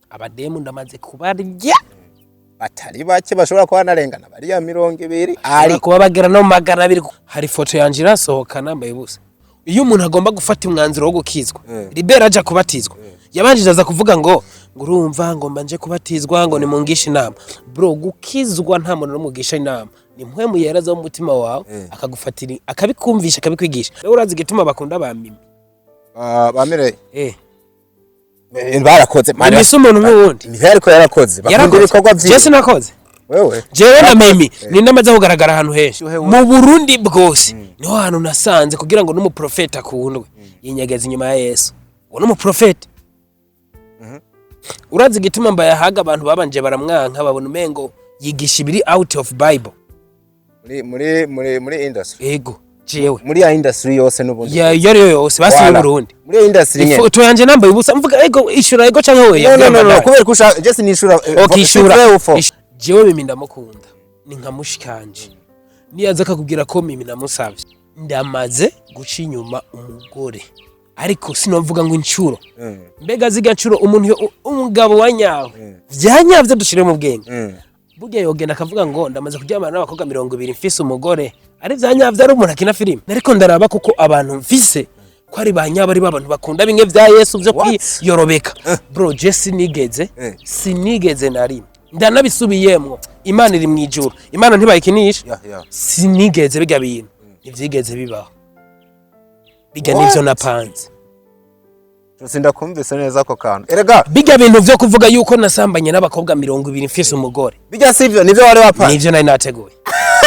Abademu ndamaze kubarya. Batari bake bashobora kuba banarengana bariya 20 ari kuba bagera no mu 200. Hari foto yanje irasohoka nambaye ubusa. Iyo umuntu agomba gufata umwanzuro wo gukizwa, Libera aja kubatizwa, yabanjije aza kuvuga ngo urumva ngo mbanje kubatizwa, ngo nimungishe inama. Bro, gukizwa nta muntu n'umugisha inama, ni mpwemu yera aza mu mutima wawe akagufatira, akabikumvisha, akabikwigisha. Rero urazi igituma bakunda ba Mimi? Bamireye. Eh. Barakoze. Mimi si umuntu nk'uwundi. Mimi ariko yarakoze, bakunda Yarakoze. ibikorwa Je vyiwe. sinakoze. Wewe. Jewe na Mimi ni ndamaze kugaragara ahantu henshi Shuhe. Mu Burundi bwose niho hantu nasanze kugira ngo n'umuprofeti akundwe yinyegeza inyuma ya Yesu. Uwo n'umuprofeti. Urazi igituma mbayahaga abantu babanje baramwanka? Babona umengo yigisha ibiri out of Bible. Muri industry. Ego, jewe. Muri ya industry yose n'ubundi. Ya, iyo ariyo yose basi Wala. mu Burundi. Muri ya industry nyene. Ifoto yanje nambaye ubusa, mvuga ego, ishura ego canke weya. No, no, no, no, kubera ko ushaka je sinishura. Okay, ishura. C'est vrai ou faux? Jewe Mimi ndamukunda, ni nka mushikanje. Niyaza akakubwira ko Mimi namusavye, ndamaze guca inyuma umugore, ariko sinovuga ngo incuro. Mbega ziga ncuro umuntu umugabo wa nyawe, vyanyavyo dushire mu bwenge, burya yogenda akavuga ngo ndamaze kuryamana n'abakobwa 20 mfise umugore, ari vyanyavyo, ari umuntu akina filime? Ariko ndaraba kuko abantu mfise ko ari ba nyabo, ari abantu bakunda bimwe vya Yesu vyo What? kwiyorobeka. Bro, je sinigeze, sinigeze na rimwe, ndanabisubiyemwo. Imana iri mw'ijuru, Imana ntibayikinisha. Sinigeze, bijya bintu ntivyigeze bibaho, bijya What? nivyo napanze. Sindakumvise neza ako kantu erega. Bijya bintu vyo kuvuga yuko nasambanye n'abakobwa 20 mfise umugore, Bijya sivyo, nivyo wari wapanze. Nivyo nari nateguye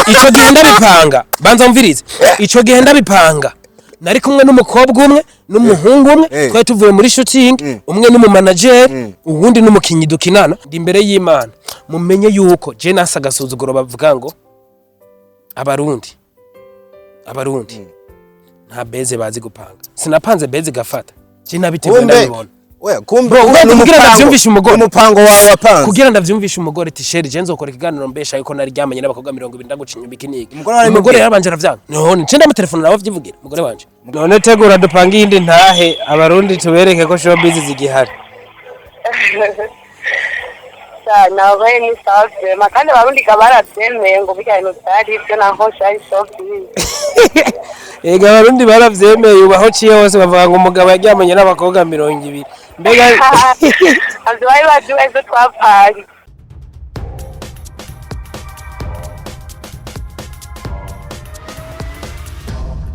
ico gihe ndabipanga. Banza mvirize, ico gihe ndabipanga nari kumwe n'umukobwa umwe n'umuhungu umwe. Twari tuvuye muri shooting, umwe n'umumanageri, uwundi n'umukinyi dukinana. Ndi imbere y'Imana, mumenye yuko je nasa agasuzuguro. Bavuga ngo Abarundi nta beze bazi gupanga. Sinapanze beze gafata, je nabiteguye, Kumbe ndabibona. We kumbe. Bro, kumbe kugira ndavyumvishe umugore. Umupango wawe wapanze. Kugira ndavyumvishe umugore ati: "Chérie, je nzokora ikiganiro mbesha yuko naryamanye n'abakobwa 20, ndaguca inyuma iki n'iki." Umugore wawe Umugore arimubwira? yarabanje aravyanga. None nce ndamutelefona nawe avyivugira umugore wanje. None tegura dupange iyindi ntahe, Abarundi tubereke ko showbiz zigihari. Nawe ni sawa vraiment, kandi Abarundi baravyemeye ngo burya bintu vyari ivyo, naho cari showbiz. Ega Abarundi baravyemeye. Ubu aho ciye hose bavuga ngo umugabo yaryamanye n'abakobwa 20. Mbega Avyo bari bazi ivyo twapanze.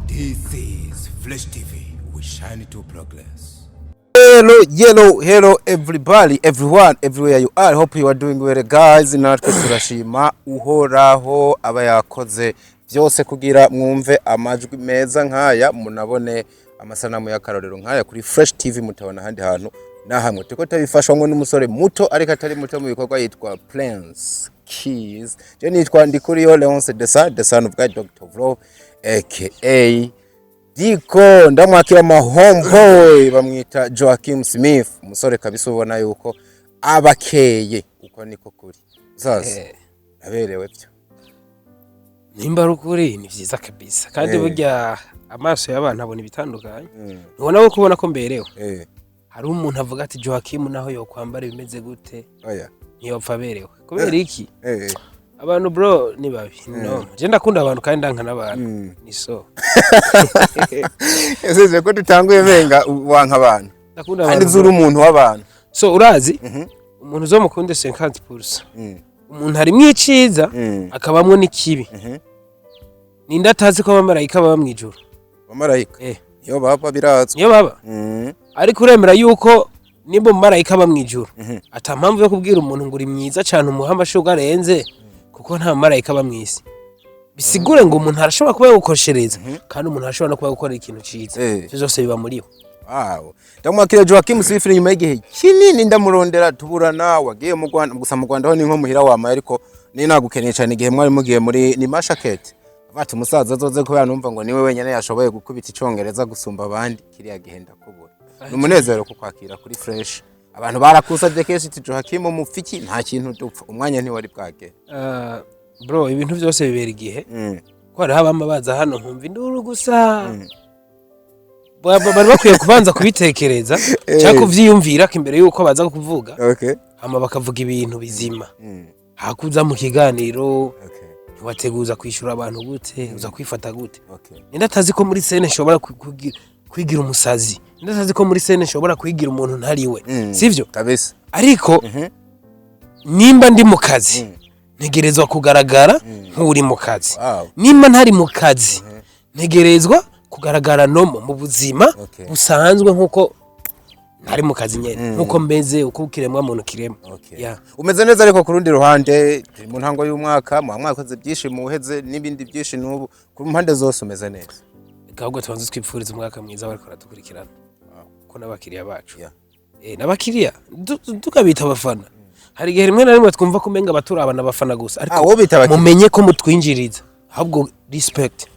This is Flash TV. We shine to progress. Hello, hello, hello everybody, everyone, everywhere you are. Hope you are doing well, guys. Natwe turashima Uhoraho aba yakoze byose kugira mwumve amajwi meza nkaya, munabone amasanamu y'akarorero nkaya kuri Fresh TV, mutabona ahandi hantu na hamwe. Turiko tubifashwamwo n'umusore muto ariko atari muto mu bikorwa, yitwa Prince Keys. Je nitwa Ndikuriyo Leonce Desa, the son of God, Dr. Vlo, aka Diko. Ndamwakira ma homeboy, bamwita Joachim Smith, umusore kabisa ubona yuko abakeye, uko niko kuri sasa aberewe byo. Nimba ari ukuri ni vyiza kabisa, kandi burya amaso y'abantu abona ibitandukanye. Ntubona ko kubona ko mberewe? Hari umuntu avuga ati: "Joachim naho yokwambara ibimeze gute, Oya. ntiyopfa aberewe." Kubera iki? Abantu, bro, ni babi. No, je ndakunda abantu kandi ndanka n'abantu, ni so. Ese ko dutanguye benga wanka abantu? Ndakunda Kandi abantu. zuri umuntu w'abantu. So urazi, umuntu uzomukunde 50%. Umuntu harimwo iciza, akabamwo n'ikibi. Ninde atazi ko abamarayika baba mw'ijuru? Abamarayika? Eh. Iyo baba birazwi. Niyo baba. Ariko uremera yuko nimba umumarayika aba mw'ijuru, ata mpamvu yo kubwira umuntu ngo uri mwiza cane, umuha amashurwe arenze, kuko nta mumarayika aba mw'isi. Bisigure ngo umuntu arashobora kuba yagukoshereza, kandi umuntu arashobora no kuba yagukorera ikintu ciza. Ivyo vyose biba muri we. Wow. Ndamwakira Joachim Smith nyuma y'igihe kinini ndamurondera tuburana. Wagiye mu Rwanda, gusa mu Rwanda ho ni nko muhira wamaye, ariko ni nagukeneye cyane igihe mwari mugiye muri ni Mashakete. Bati umusaza azoze kubera numva ngo niwe wenyene yashoboye gukubita icongereza gusumba abandi kiriya gihe, ndakubura. Ni umunezero kukwakira kuri Fresh. Abantu barakusabye kenshi ati: "Joachim mufiki nta kintu dupfa." Umwanya ntiwari bwagere. Bro, ibintu vyose bibera igihe. Ko hariho abama baza hano nkumva induru gusa. Bari bakwiye kubanza kubitekereza cyangwa kuvyiyumvira ko imbere yuko baza kuvuga, hama bakavuga ibintu bizima. Hakuza mu kiganiro, ntiwateguza kwishyura abantu gute, uza kwifata gute? Ninde atazi ko muri scène nshobora kwigira umusazi? Ninde atazi ko muri scène nshobora kwigira umuntu ntariwe? Sivyo? Kabisa. Ariko nimba ndi mu kazi, ntegerezwa kugaragara nk'uri mu kazi. Nimba ntari mu kazi, ntegerezwa kugaragara no mu buzima busanzwe nk'uko ntari mu kazi nyene, nk'uko meze, uko kiremwa muntu kiremwa. Yeah. Umeze neza, ariko ku rundi ruhande turi mu ntango y'umwaka, muba mwakoze byinshi muheze n'ibindi byinshi n'ubu, ku mpande zose umeze neza. Ahubwo tubanze twipfuriza umwaka mwiza bariko baradukurikirana ko n'abakiriya bacu. N'abakiriya tukabita abafana. Hari igihe rimwe na rimwe twumva ko umenga abaturabana abafana gusa, ariko Ah, wowe bita abakiriya. mumenye ko mutwinjiriza, ahubwo respect.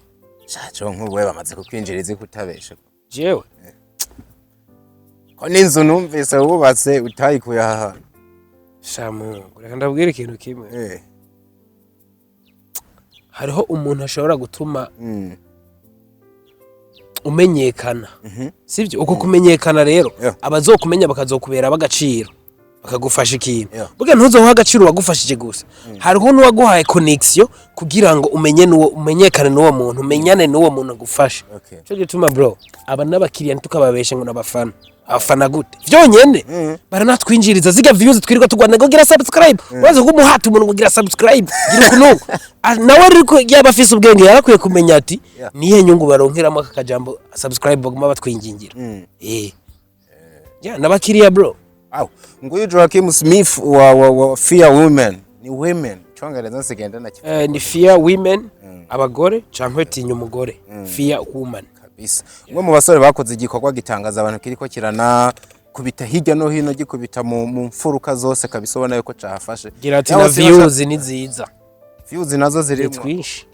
Shajo, nk'ubu we bamaze kukwinjiriza kutabesha? Jewe? Ko n'inzu numvise wubatse utayikuye aha hantu. Shamu, reka ndabwire ikintu kimwe. Hariho umuntu ashobora gutuma umenyekana, sivyo? Uko kumenyekana rero, abazokumenya bakazokubera ab'agaciro, bakagufasha ikintu. Burya ntuzoha agaciro uwagufashije gusa, hariho n'uwaguhaye connection kugira ngo umenye n'uwo, umenyekane n'uwo muntu, umenyane n'uwo muntu agufasha. Cyo gituma bro, aba n'abakiriya ntitukababeshe ngo n'abafana. Abafana gute? Vyonyene baranatwinjiriza ziga views twirirwa tugwana ngo gira subscribe. Urazi ko umuhata umuntu ngo gira subscribe, gira ukuntu. Ah, nawe ariko yaba afise ubwenge yarakwiye kumenya ati nihe nyungu baronkeramo aka kajambo subscribe baguma batwingingira. Ya, n'abakiriya bro. Aw, nguyu Joaquim Smith wa Fear Women. Ni women. Cyongereza nsigenda na Ni fear women, abagore, canke tinya umugore, fear woman. Kabisa. Umwe mu basore bakoze igikorwa gitangaza abantu, kiriko kirana kubita hirya no hino, gikubita mu mfuruka zose kabisa, ubona yuko cahafashe. Gira ati Yaho na views ni nziza. Views nazo Ni zirimo. twinshi.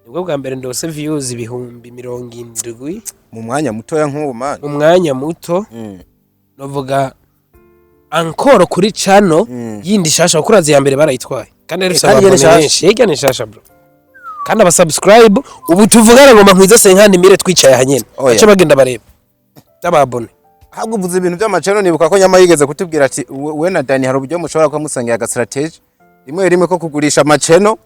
Nibwo bwa mbere ndose views 70,000 mu mwanya mutoya nk'ubu, man. Mu mwanya muto. Novuga ankoro kuri channel yindi shasha, kuko urazi ya mbere barayitwaye kandi yari ifise Kandi yari ababone shasha. benshi. Hirya ni shasha bro, kandi aba subscribe ubu tuvugana ngo nkwiza senkani mire twicaye aha nyene, Oya. bace bagenda bareba ababone. Ahubwo uvuze ibintu by'amacano, nibuka ko nyama yigeze kutubwira ati we na Dani hari uburyo mushobora kuba musangiye aga strategy rimwe rimwe ko kugurisha amaceno,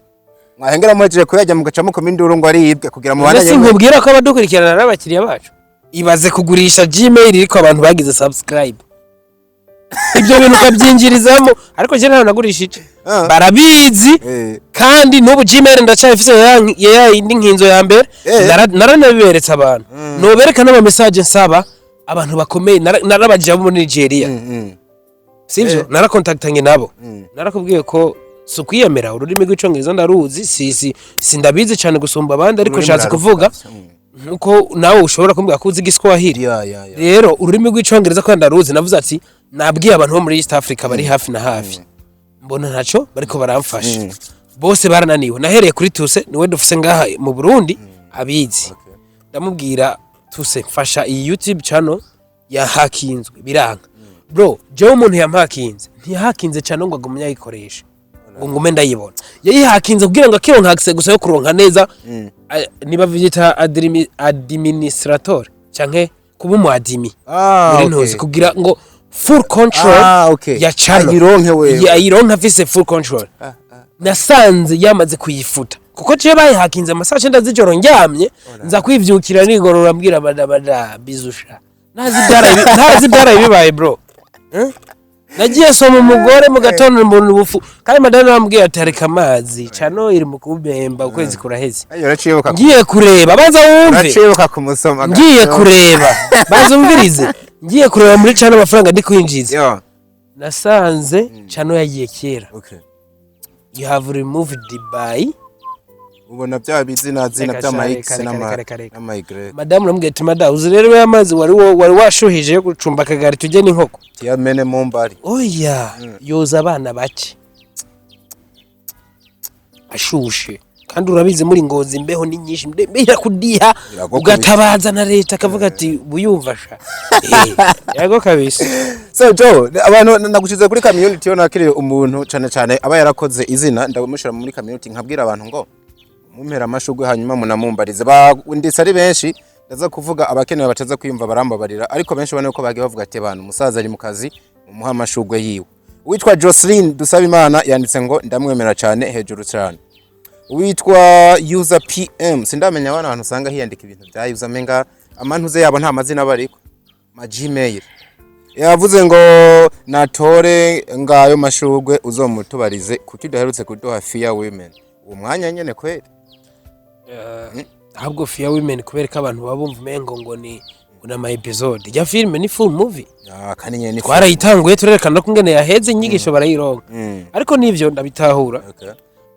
mwahengera muhejeje kuyajya mugaca mukoma induru ngo aribwe kugira mubandanye. Mbese nkubwira ko abadukurikirana ari abakiriya bacu. Ibaze kugurisha Gmail iriko abantu bagize subscribe, ibyo bintu ukabyinjirizamo. Ariko je ntayo nagurishije, barabizi. Kandi n'ubu Gmail ndacyayifise ya yindi nkinzo ya mbere. Naranabiberetse abantu, nobereka n'ama message nsaba abantu bakomeye. Narabajije abo muri Nigeria, sivyo? Narakontaktanye nabo. Narakubwiye ko si ukwiyemera, ururimi rw'Icongereza ndaruzi, si sindabizi cyane gusumba abandi, ariko Ururimi nshatse kuvuga nkuko nawe ushobora kumbwira ko uzi Igiswahili. Ya. Rero ururimi rw'Icongereza ko ndaruzi, navuze ati nabwiye abantu bo muri East Africa bari hafi na hafi, mbona ntaco bariko baramfasha, bose barananiwe. Nahereye kuri Tuse, niwe dufise ngaha mu Burundi abizi. Ndamubwira: "Tuse, mfasha, iyi YouTube channel yahakinzwe biranga." Bro, jewe umuntu yampakinze ntiyahakinze channel ngo agumye ayikoresha ngo ngume ndayibona. Yayihakinze kugira ngo akironka access gusa yo kuronka neza, niba vyita administrator canke kuba umu admin muri ntuzi, kugira ngo full control ya channel Ayironke wewe. Ayironke afise full control. Nasanze yamaze kuyifuta, kuko jewe bayihakinze amasaha 9 z'ijoro ndyamye, nza kwivyukira nigorora mbwira madamada bizusha ntazi ibyaraye bibaye bro. Eh? Nagiye soma umugore mu gatondo mbona ubufu, kandi madame bambwiye ati hareka amazi, channel iri mu kubemba, ukwezi kuraheze. Ayo, uracibuka? Ngiye kureba, baza wumve. Uracibuka kumusoma? Ngiye kureba, baza umvirize, ngiye kureba muri channel amafaranga ndi kwinjiza, nasanze channel yagiye kera. You have removed by Ubona bya bizina zina Reka by'ama sha, X reka, n'ama reka, reka, reka. n'ama Y. Madamu namubwiye ati: "Madamu, uzi rero ya mazi wari washuhije yo gucumba akagari tujye n'inkoko." Tiyamene mu mbari. Oya, yoza abana bake ashushe, kandi urabizi muri Ngozi imbeho ni nyinshi, imbeho irakudiha. Iragukubita. Ugatabaza na leta akavuga ati buyumva sha. Yego kabisa. So Joe, abantu nagushize kuri community yo nakiriye umuntu cane cane aba yarakoze izina, ndamushira muri community nkabwira abantu ngo mumpera amashugwe, hanyuma munamumbarize. Ndetse ari benshi Ndaza kuvuga abakenewe bataza kwiyumva, barambabarira, ariko benshi ubona ko bagiye bavuga ati: "Abantu, umusaza ari mu kazi, umuha amashugwe yiwe." Uwitwa Jocelyn Dusabimana yanditse ngo: "Ndamwemera cyane, hejuru cyane." Uwitwa User PM, sindamenya abana, abantu usanga hiyandika ibintu bya user, menga amantuze yabo nta mazina bariko ma Gmail, yavuze ngo: "Natore ngayo mashugwe, uzomutubarize kuki udaherutse kuduha Fear Women uwo mwanya nyene kweri." Ahubwo Fear Women, kubera ko abantu baba bumva umengo ngo ni ngo ni ama episode ya filime, ni full movie. Ah, kandi nyene ni Twarayitanguye, turerekana ko ingene yaheze, inyigisho barayironka. Ariko nivyo ndabitahura,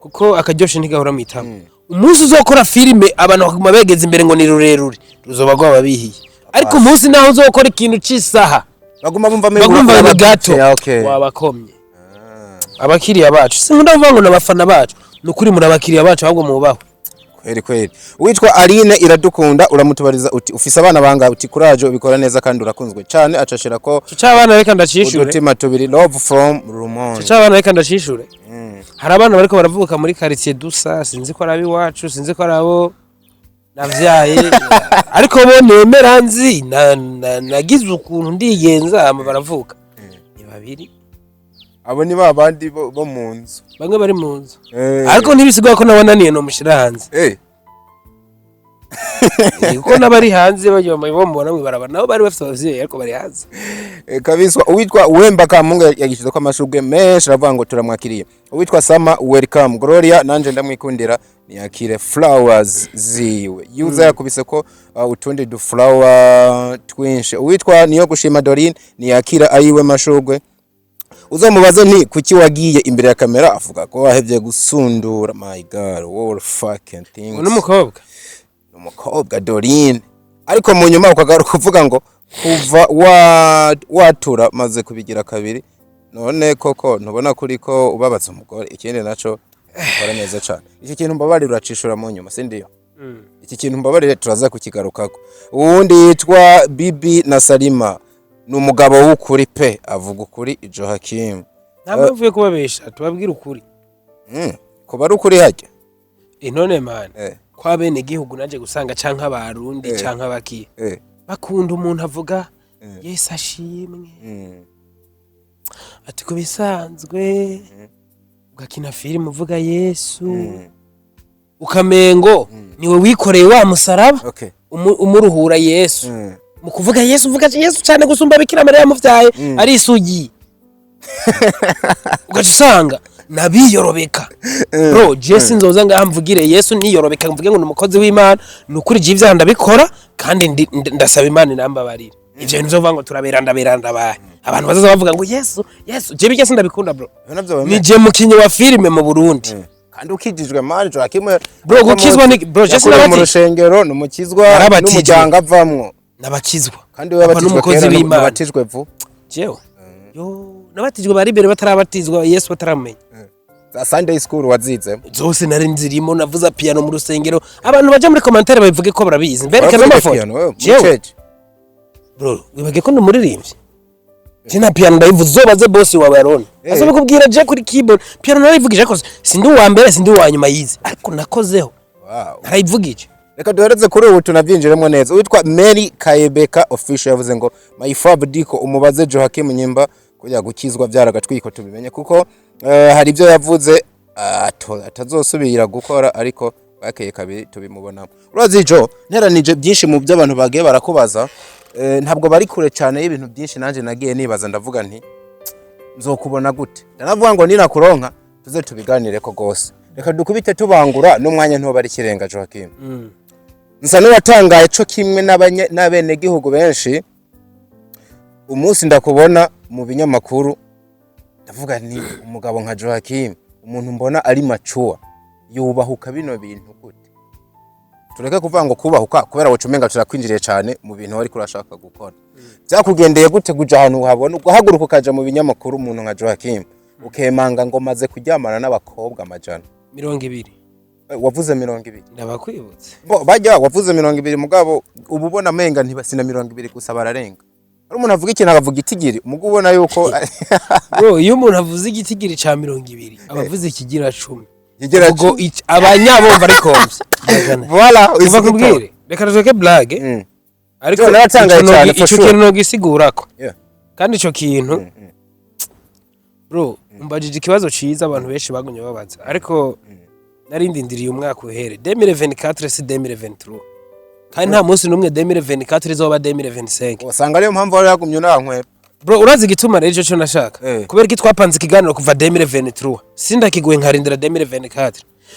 kuko akaryoshe ntigahora mu itama. Umunsi uzokora filime abantu bakaguma begeza imbere ngo ni rurerure, ruzoba rwababihiye, ariko umunsi naho uzokora ikintu c'isaha, baguma bumva mengo bagumva ni gato, wabakomye. Abakiriya bacu, sinkunda kuvuga ngo n'abafana bacu, ni ukuri muri abakiriya bacu, ahubwo mubaho. Kweri kweri. Uwitwa Aline Iradukunda, uramutubariza uti: "Ufise abana bangahe?" Uti: "Courage, ubikora neza kandi urakunzwe cyane." Acashira ko Ico c'abana reka ndacishure. udutima tubiri. Love from Rumonge. Ico c'abana reka ndacishure. Hari abana bariko baravuka muri quartier dusa, sinzi ko ari ab'iwacu, sinzi ko ari abo navyaye, ariko bo nemera nzi nagize ukuntu ndigenza hama baravuka, ni babiri. Abo ni ba bandi bo mu nzu? Bamwe bari mu nzu, ariko ntibisigura ko nabananiye nomushira hanze. Kuko n'abari hanze bajya bamubona mw'ibarabara, nabo bari bafite abavyeyi ariko bari hanze. Kabiswa. Uwitwa Wemba Kamunga yagishize ko amashurwe menshi, aravuga ngo turamwakiriye. Uwitwa Sama Welcome Gloria, nanje ndamwikundira, niyakire flowers ziwe. Yuza yakubise ko utundi du flower twinshi. Uwitwa Niyo Gushima Dorine niyakira ayiwe mashurwe. Uzomubaze nti: "Kuki wagiye imbere ya kamera?" Avuga ko wahevye gusundura. My God, what fucking things. Uwo n'umukobwa. Umukobwa Dorine, ariko mu nyuma ukagaruka uvuga ngo kuva wa watura maze kubigira kabiri. None koko ntubona kuri ko ubabaza umugore? Ikindi naco, ukora neza cane. Iki kintu mbabarira, uracishura mu nyuma, sindiyo? Iki kintu mbabarire, turaza kukigarukako. Uwundi yitwa Bibi na Salima, ni umugabo w'ukuri pe, avuga ukuri Joachim. Nta mpamvu yo kubabesha, tubabwire ukuri. Kuba ari ukuri hajya. None man, kwa bene gihugu naje gusanga canke abarundi canke abakiye bakunda umuntu avuga Yesu ashimwe, ati ku bisanzwe ugakina filime uvuga Yesu, ukamengo niwe wikoreye wa musaraba, umuruhura Yesu. Mu kuvuga Yesu, uvuga Yesu cyane gusumba Bikira Mariya yamuvyaye ari isugi, ugaca usanga nabiyorobeka. Bro, je sinzoza ngaha mvugire Yesu niyorobeka, mvuge ngo ni umukozi w'Imana. Ni ukuri, je ivyaha ndabikora kandi ndasaba Imana inambabarire. Ivyo bintu vyo kuvuga ngo turabera, ndabera, ndabaye, abantu bazaza bavuga ngo Yesu, Yesu, je bijya sindabikunda, bro. Ivyo navyo wemera? Ni je mukinyi wa filime mu Burundi. Kandi ukijijwe, man, Joachim. Bro, gukizwa ni bro, je yakuriye mu sinabatijwe. rushengero, ni umukizwa. Narabatijwe. N'umuryango avamwo. Nabakizwa. Kandi we Papa wabatijwe n'umukozi kera? w'Imana. Nabatijwe vu? Jewe yo nabatijwe bari imbere batarabatizwa, Yesu bataramenya. Za Sunday school wazizemo? Zose nari nzirimo, navuza piano mu rusengero. Abantu baja muri commentaire babivuge ko barabizi, mbereke Waravuga n'amafoto. piano wewe muri Jewe church? Bro, wibage ko ndi umuririmbyi, je na piano ndayivuza. Uzobaze boss wawe Aroni, azoba kubwira. Je kuri keyboard, piano narayivugije, ariko sindi uwa mbere, sindi uwa nyuma yize, ariko nakozeho. Narayivugije. Reka duhereze kuri ubu tunabyinjiremo neza. Uwitwa Mary Kayebeka Official yavuze ngo: "My fab Diko, umubaze Joachim Nyimba kujya gukizwa byaragatwiko, tubimenye, kuko hari ibyo yavuze atazosubira gukora, ariko bwakeye kabiri tubimubonamo." Urazi Jo, nteranije byinshi mu byo abantu bagiye barakubaza, ntabwo bari kure cyane y'ibintu byinshi nanjye nagiye nibaza. Ndavuga nti: "Nzokubona gute?" Ndanavuga ngo ninakuronka tuze tubiganire ko gose. Reka dukubite tubangura n'umwanya ntuba ari ikirenga. Joachim, nsa n'uwatangaye co kimwe n'abenegihugu benshi umunsi ndakubona mu binyamakuru. Ndavuga nti: "Umugabo nka Joachim, umuntu mbona ari mature, yubahuka bino bintu gute?" Tureke kuvuga ngo kubahuka, kubera woca umenga turakwinjiriye cyane mu bintu wariko urashaka gukora. Byakugendeye gute kuja ahantu uhabona, ugahaguruka ukaja mu binyamakuru, umuntu nka Joachim, ukemanga ngo maze kuryamana n'abakobwa 100? 20. Wavuze 20? Ndabakwibutse. Bo bajya wavuze 20, mugabo ubu ubona amenga ntibasina 20 gusa, bararenga. Hari umuntu avuga ikintu akavuga itigiri, mugo ubona yuko Bro, iyo umuntu avuze igitigiri ca 20, aba avuze ikigira 10. Kigira Ubwo abanyabumva ari komvye. Voilà. Uva kubwire. Reka tuzoke blague. Ariko Jo, naratangaye ico cyane, for ico sure. kintu nogisigurako. Kandi ico kintu, bro, umbajije ikibazo ciza abantu benshi bagumye babaza, ariko narindindiriye umwaka uhere 2024, si 2023, kandi nta munsi n'umwe 2024 izoba 2025. Usanga ariyo mpamvu wari yagumye unankweba. Bro, urazi igituma rero ico co nashaka? Kubera ko twapanze ikiganiro kuva 2023, sindakiguye nkarindira 2024,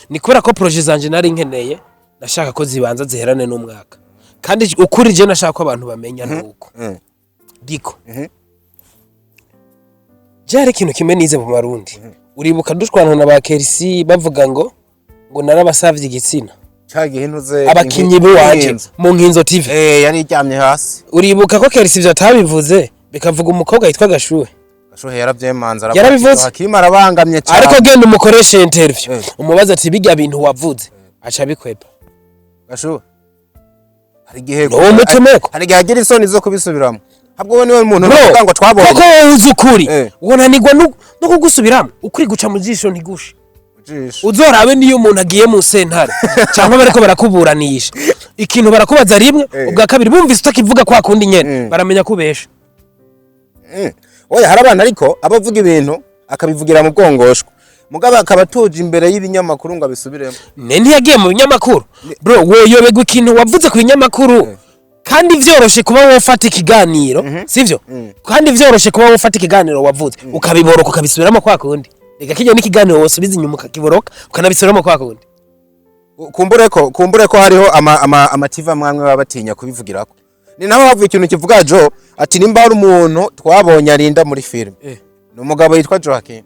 ni kubera ko projet zanje nari nkeneye, nashaka ko zibanza ziherane n'umwaka. Kandi ukuri je nashaka ko abantu bamenya nuko diko je hari ikintu kimwe nize mu Barundi. Uribuka dushwana na ba Kerisi bavuga ngo narabasavye igitsina? Ca gihe ntuze Abakinyi biwanje mu Nkinzo TV. Eh, yari iryamye hasi. Uribuka ko Kerisi ivyo atabivuze, bikavuga umukobwa yitwa Gashuhe? Gashuhe yaravyemanza. Yarabivuze. Hakimu arabangamye cyane. Ariko genda umukoreshe interview, umubaze ati bijya bintu wavuze, aca bikwepa. Gashuhe hari igihe Ni uwo mutumeko. Hari igihe agira isoni zo kubisubiramo. Ahubwo we niwe muntu Bro, navuga ngo twabonye. koko wowe uzi ukuri, wonanirwa no kugusubiramo? Ukuri guca mu jisho ntigushe. Jisho. Uzorabe niyo umuntu agiye mu sentare cyangwa bariko barakuburanisha, ikintu barakubaza rimwe, ubwa kabiri bumvise utakivuga kwa kundi nyene, baramenya kubesha. Oya, hari abantu ariko abavuga ibintu akabivugira mu bwongoshwa, mugabo akaba atuje imbere y'ibinyamakuru ngo abisubiremo. Ne ntiyagiye mu binyamakuru. Bro, woyoberwa ikintu wavuze ku binyamakuru, kandi vyoroshe kuba wofata ikiganiro, sivyo? Kandi vyoroshe kuba wofata ikiganiro wavuze, ukabiboroka, ukabisubiramo kwa kundi. Reka kijya n'ikiganiro wosubiza inyuma ukakiboroka, ukanabisubiramo kwa kundi. Kumbure ko hariho ama TV amwe baba batinya kubivugirako. Ni naho havuye ikintu kivuga Jo ati nimba hari umuntu twabonye arinda muri filime, ni umugabo yitwa Joaquin.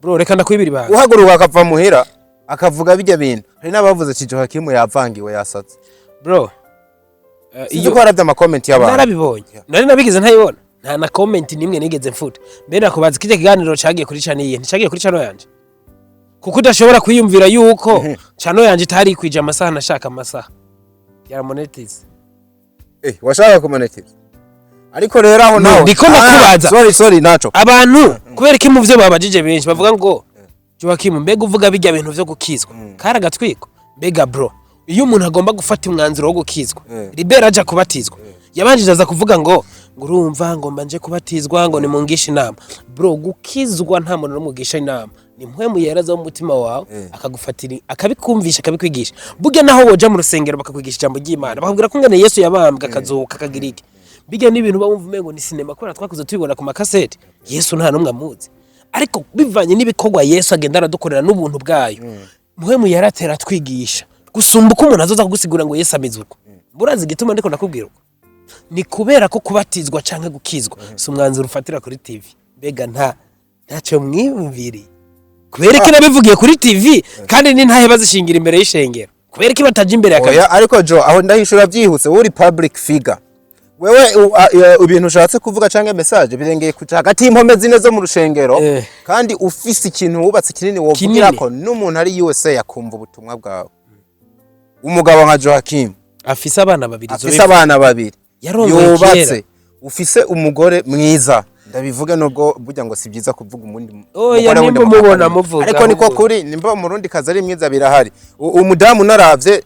Bro, reka ndakwibira ibanga. Uhaguruka akava muhira akavuga bijya bintu, hari n'abavuze ati Joaquin yavangiwe, yasatse. Bro, sinzi iyo ko haravye ama comment y'abantu. Narabibonye, nari nabigize ntayibona, nta na comment nimwe nigeze mfuta. Mbere nakubaza, kijya kiganiro cagiye kuri channel iyihe? Nticagiye kuri channel yanje, kuko udashobora kwiyumvira yuko channel yanje itari kwija amasaha nashaka, amasaha ya monetize. Eh, washaka kumonetize, ariko rero aho No, nawe ndiko ndakubaza. Ah, sorry, sorry, naco. Abantu kubera ko mu vyo babajije benshi bavuga ngo Joaquim, mbega uvuga bijya bintu vyo gukizwa kari agatwiko? Mbega bro, iyo umuntu agomba gufata umwanzuro wo gukizwa, Libera aja kubatizwa, yabanjije aza kuvuga ngo urumva ngo mbanje kubatizwa, ngo nimungishe inama. Bro, gukizwa nta muntu n'umugisha inama, ni mpwemu yeraza mu mutima wawe akagufatira, akabikumvisha, akabikwigisha. Burya naho woja mu rusengero bakakwigisha ijambo ry'Imana, bakakubwira ko ngene Yesu yabambwe, akazuka, akagira iki, bijya n'ibintu uba wumva umengo ni sinema, kubera twakuze tubibona ku makasete. Yesu nta n'umwe amuzi, ariko bivanye n'ibikorwa Yesu agenda aradukorera n'ubuntu bwayo, mpwemu yaratera atwigisha gusumba uko umuntu azoza kugusigura ngo Yesu ameze uko. Burazi igituma ndiko ndakubwira uko? Ni kubera ko kubatizwa canke gukizwa si umwanzuro ufatira kuri TV. Mbega ntacyo mwiyumviriye? Kubera ko nabivugiye kuri TV, kandi ni ntahe bazishingira imbere y'ishengero, kubera ko bataje imbere ya kamera? Oya, ariko Jo, aho ndahishura byihuse. Wowe uri public figure, wewe ibintu ushatse kuvuga canke message birengeye kuja hagati y'impome zine zo mu rushengero. Kandi ufise ikintu wubatse kinini wovugira ko n'umuntu ari USA yakumva ubutumwa bwawe. Umugabo nka Joaquim afise abana babiri. Afise abana babiri, Yarongoye yubatse, kera. Ufise umugore mwiza, ndabivuge nubwo burya ngo si byiza kuvuga umundi Oya, mugore wundi nimba umubona mukakabiri. muvuga, Ariko niko ahubwo. kuri, nimba umurundi kazi ari mwiza birahari. Umudamu naravye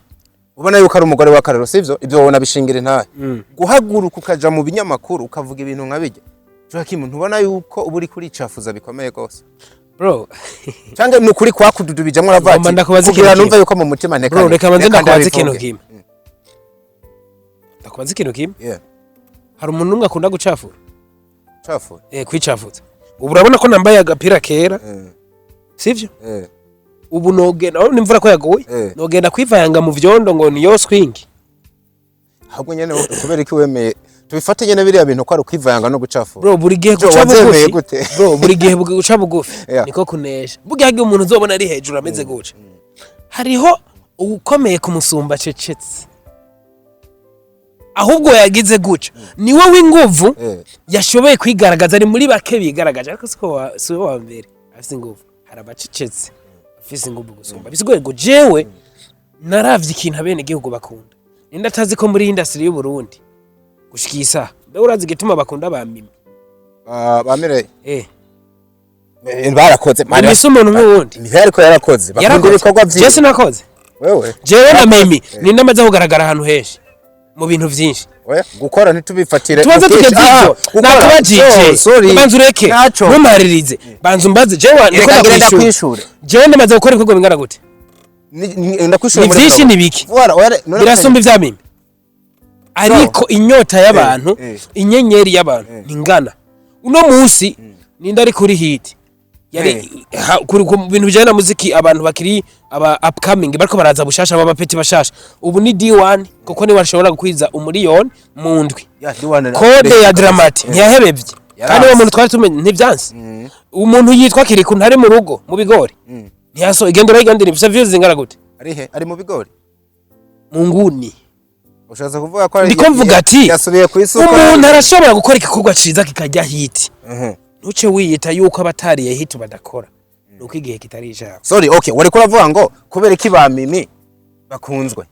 ubona yuko ari umugore w'akarero, sivyo? Ibyo wabona bishingira intahe. Guhaguruka ukaja mu binyamakuru ukavuga ibintu nka bijya, Joaquim, ntubona yuko uba uri kuricafuza bikomeye gose? Bro. Canke ni ukuri kwakududubijamwo uravuga Ngomba ati ndakubaza kugira ikintu numve kimwe. yuko mu mutima ntekanye. Bro, reka manze reka ndakubaza ikintu ndabivuge. kimwe, ndakubaza ikintu kimwe. Hari umuntu umwe akunda gucafura. Cafura. Kwicafuza. Ubu urabona ko nambaye agapira kera, sivyo? Ubu nogenda, urabona imvura ko yaguye, nogenda kwivanga mu vyondo ngo niyo swing? Ahubwo nyene kubera iki wemeye tubifate nyene biriya bintu ko ari ukwivanga no gucafura? Bro, buri gihe Jo, guca wavyemeye bugufi gute? Bro, buri gihe guca bugufi niko kunesha. Burya hagiye umuntu uzobona ari hejuru ameze guca, hariho uwukomeye kumusumba acecetse, ahubwo yagize guca niwe w'inguvu yashoboye kwigaragaza. Ari muri bake bigaragaje, ariko siko si we wa mbere afise inguvu. Hari abacecetse afise inguvu gusumba. Bisigoye ngo jewe naravye ikintu abene igihugu bakunda. Ninde atazi ko muri industry y'u Burundi gushika iyi saha, mbe urazi igituma bakunda ba Mimi? Ah, ba Mireille. Barakoze. Mimi si umuntu nk'uwundi. Mireille ariko yarakoze, bakunda Yarakoze. ibikorwa Je vyiwe. sinakoze. Wewe. Jewe na Mimi ninde amaze kugaragara ahantu henshi? Mu bintu vyinshi. Oya, gukora ntitubifatire Tubanze ubwinshi. tugeze Ah, ivyo. gukora. Nakubajije. Oh, sorry. Banza ureke. Naco. Ntumaririze, banza umbaze. Jewe niko Reka ngire ndakwishura. ndakwishure. Jewe ndamaze gukora ibikorwa bingana gute? Ndakwishura Ni muri vyinshi, Pro. ni biki? Voilà, oya, none Birasumba ivya mimi, ariko inyota y'abantu, inyenyeri y'abantu ntingana. Uno munsi ninde ari kuri hit? Yari kuri ku bintu bijanye na muziki, abantu bakiri aba upcoming, bariko baraza bushasha, baba petit bashasha ubu ni D1, kuko niwe ashobora gukwiza 1 miliyoni mu ndwi. Ya, D1. Kode ya Drama T ntiyahebevye. Yaranse. Kandi uwo muntu twari tumenye ntivyanse. Umuntu yitwa Kiriku ntari mu rugo mu bigori, ntiyaso igenda urayiga, ifise views zingana gute? Ari he? Ari mu bigori? Mu nguni. Ushatse kuvuga ko Ndiko mvuga ati yasubiye ku isuka. umuntu arashobora gukora igikorwa ciza kikajya hit, ntuce wiyita yuko abatariye hit badakora, nuko igihe kitari ijambo. Sorry, okay, wariko uravuga ngo kubera iki ba Mimi bakunzwe?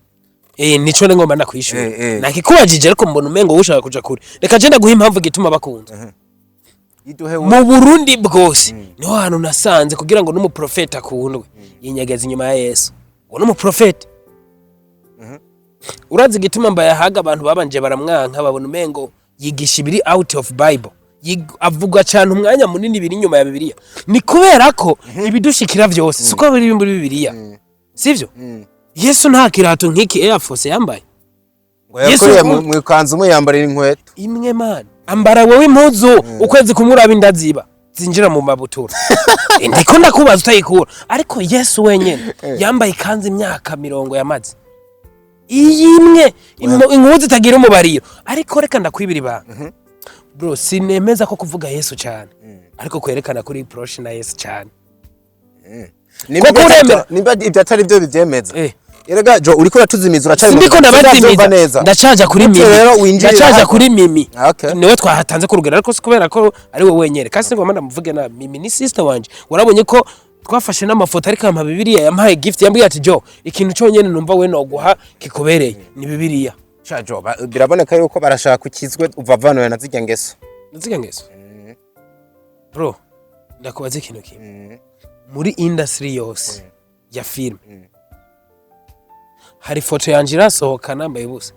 Eh, nico ni ngomba ndakwishura. Nakikubajije, ariko mbona umengo ushaka kuja kure. Reka je ndaguha impamvu igituma bakunzwe. Iduhe. Mu Burundi bwose niho hantu nasanze kugira ngo n'umuprofeta akundwe yinyegeza inyuma ya Yesu. Uwo n'umuprofeta, urazi igituma mbayahaga abantu babanje baramwanka? Babona umengo yigisha ibiri out of Bible. Avuga cyane umwanya munini biri inyuma ya Bibiliya. Ni kubera ko ibidushikira vyose siko biri muri Bibiliya, sivyo? Yesu nta kirato nk'iki Air Force yambaye. Ngo yakuriye Yesu- mu ikanzu umwe, yambarira inkweto. Imwe man, ambara wowe impuzu ukwezi kumwe, uraba inda ziba zinjira mu mabutura. Ndiko ndakubaza, utayikura. Ariko Yesu wenyene yambaye ikanzu imyaka 40 yamaze, iyi imwe, impuzu itagira umubariro. Ariko reka ndakwibira ibanga, bro, sinemeza ko kuvuga Yesu cyane ariko kwerekana kuri proche na Yesu cyane. Nimba Koko uremera? Nimba ibyo atari byo bivyemeza. Erega Jo, uriko uratuzimiza, uracari mu Sindiko sinavyumva ndabazimiza. neza. Ndacaja kuri Gute Mimi. rero winjirira Ndacaja hano? kuri Mimi. Okay. Niwe twahatanze ku rugero, ariko si kubera ko ari we wenyene. Kandi singomba ndamuvuge na Mimi, ni sister wanje. Warabonye ko twafashe n'amafoto, ariko ampa Bibiliya, yampaye gift, yambwiye ati: "Jo, ikintu cyonyene numva we noguha kikubereye ni Bibiliya." Sha Jo, biraboneka yuko barashaka ukizwe, uvavanwe na zirya ngeso. Naziga ngeso? Bro, ndakubaza ikintu kimwe. Muri industry yose ya film hari foto yanje irasohoka nambaye ubusa?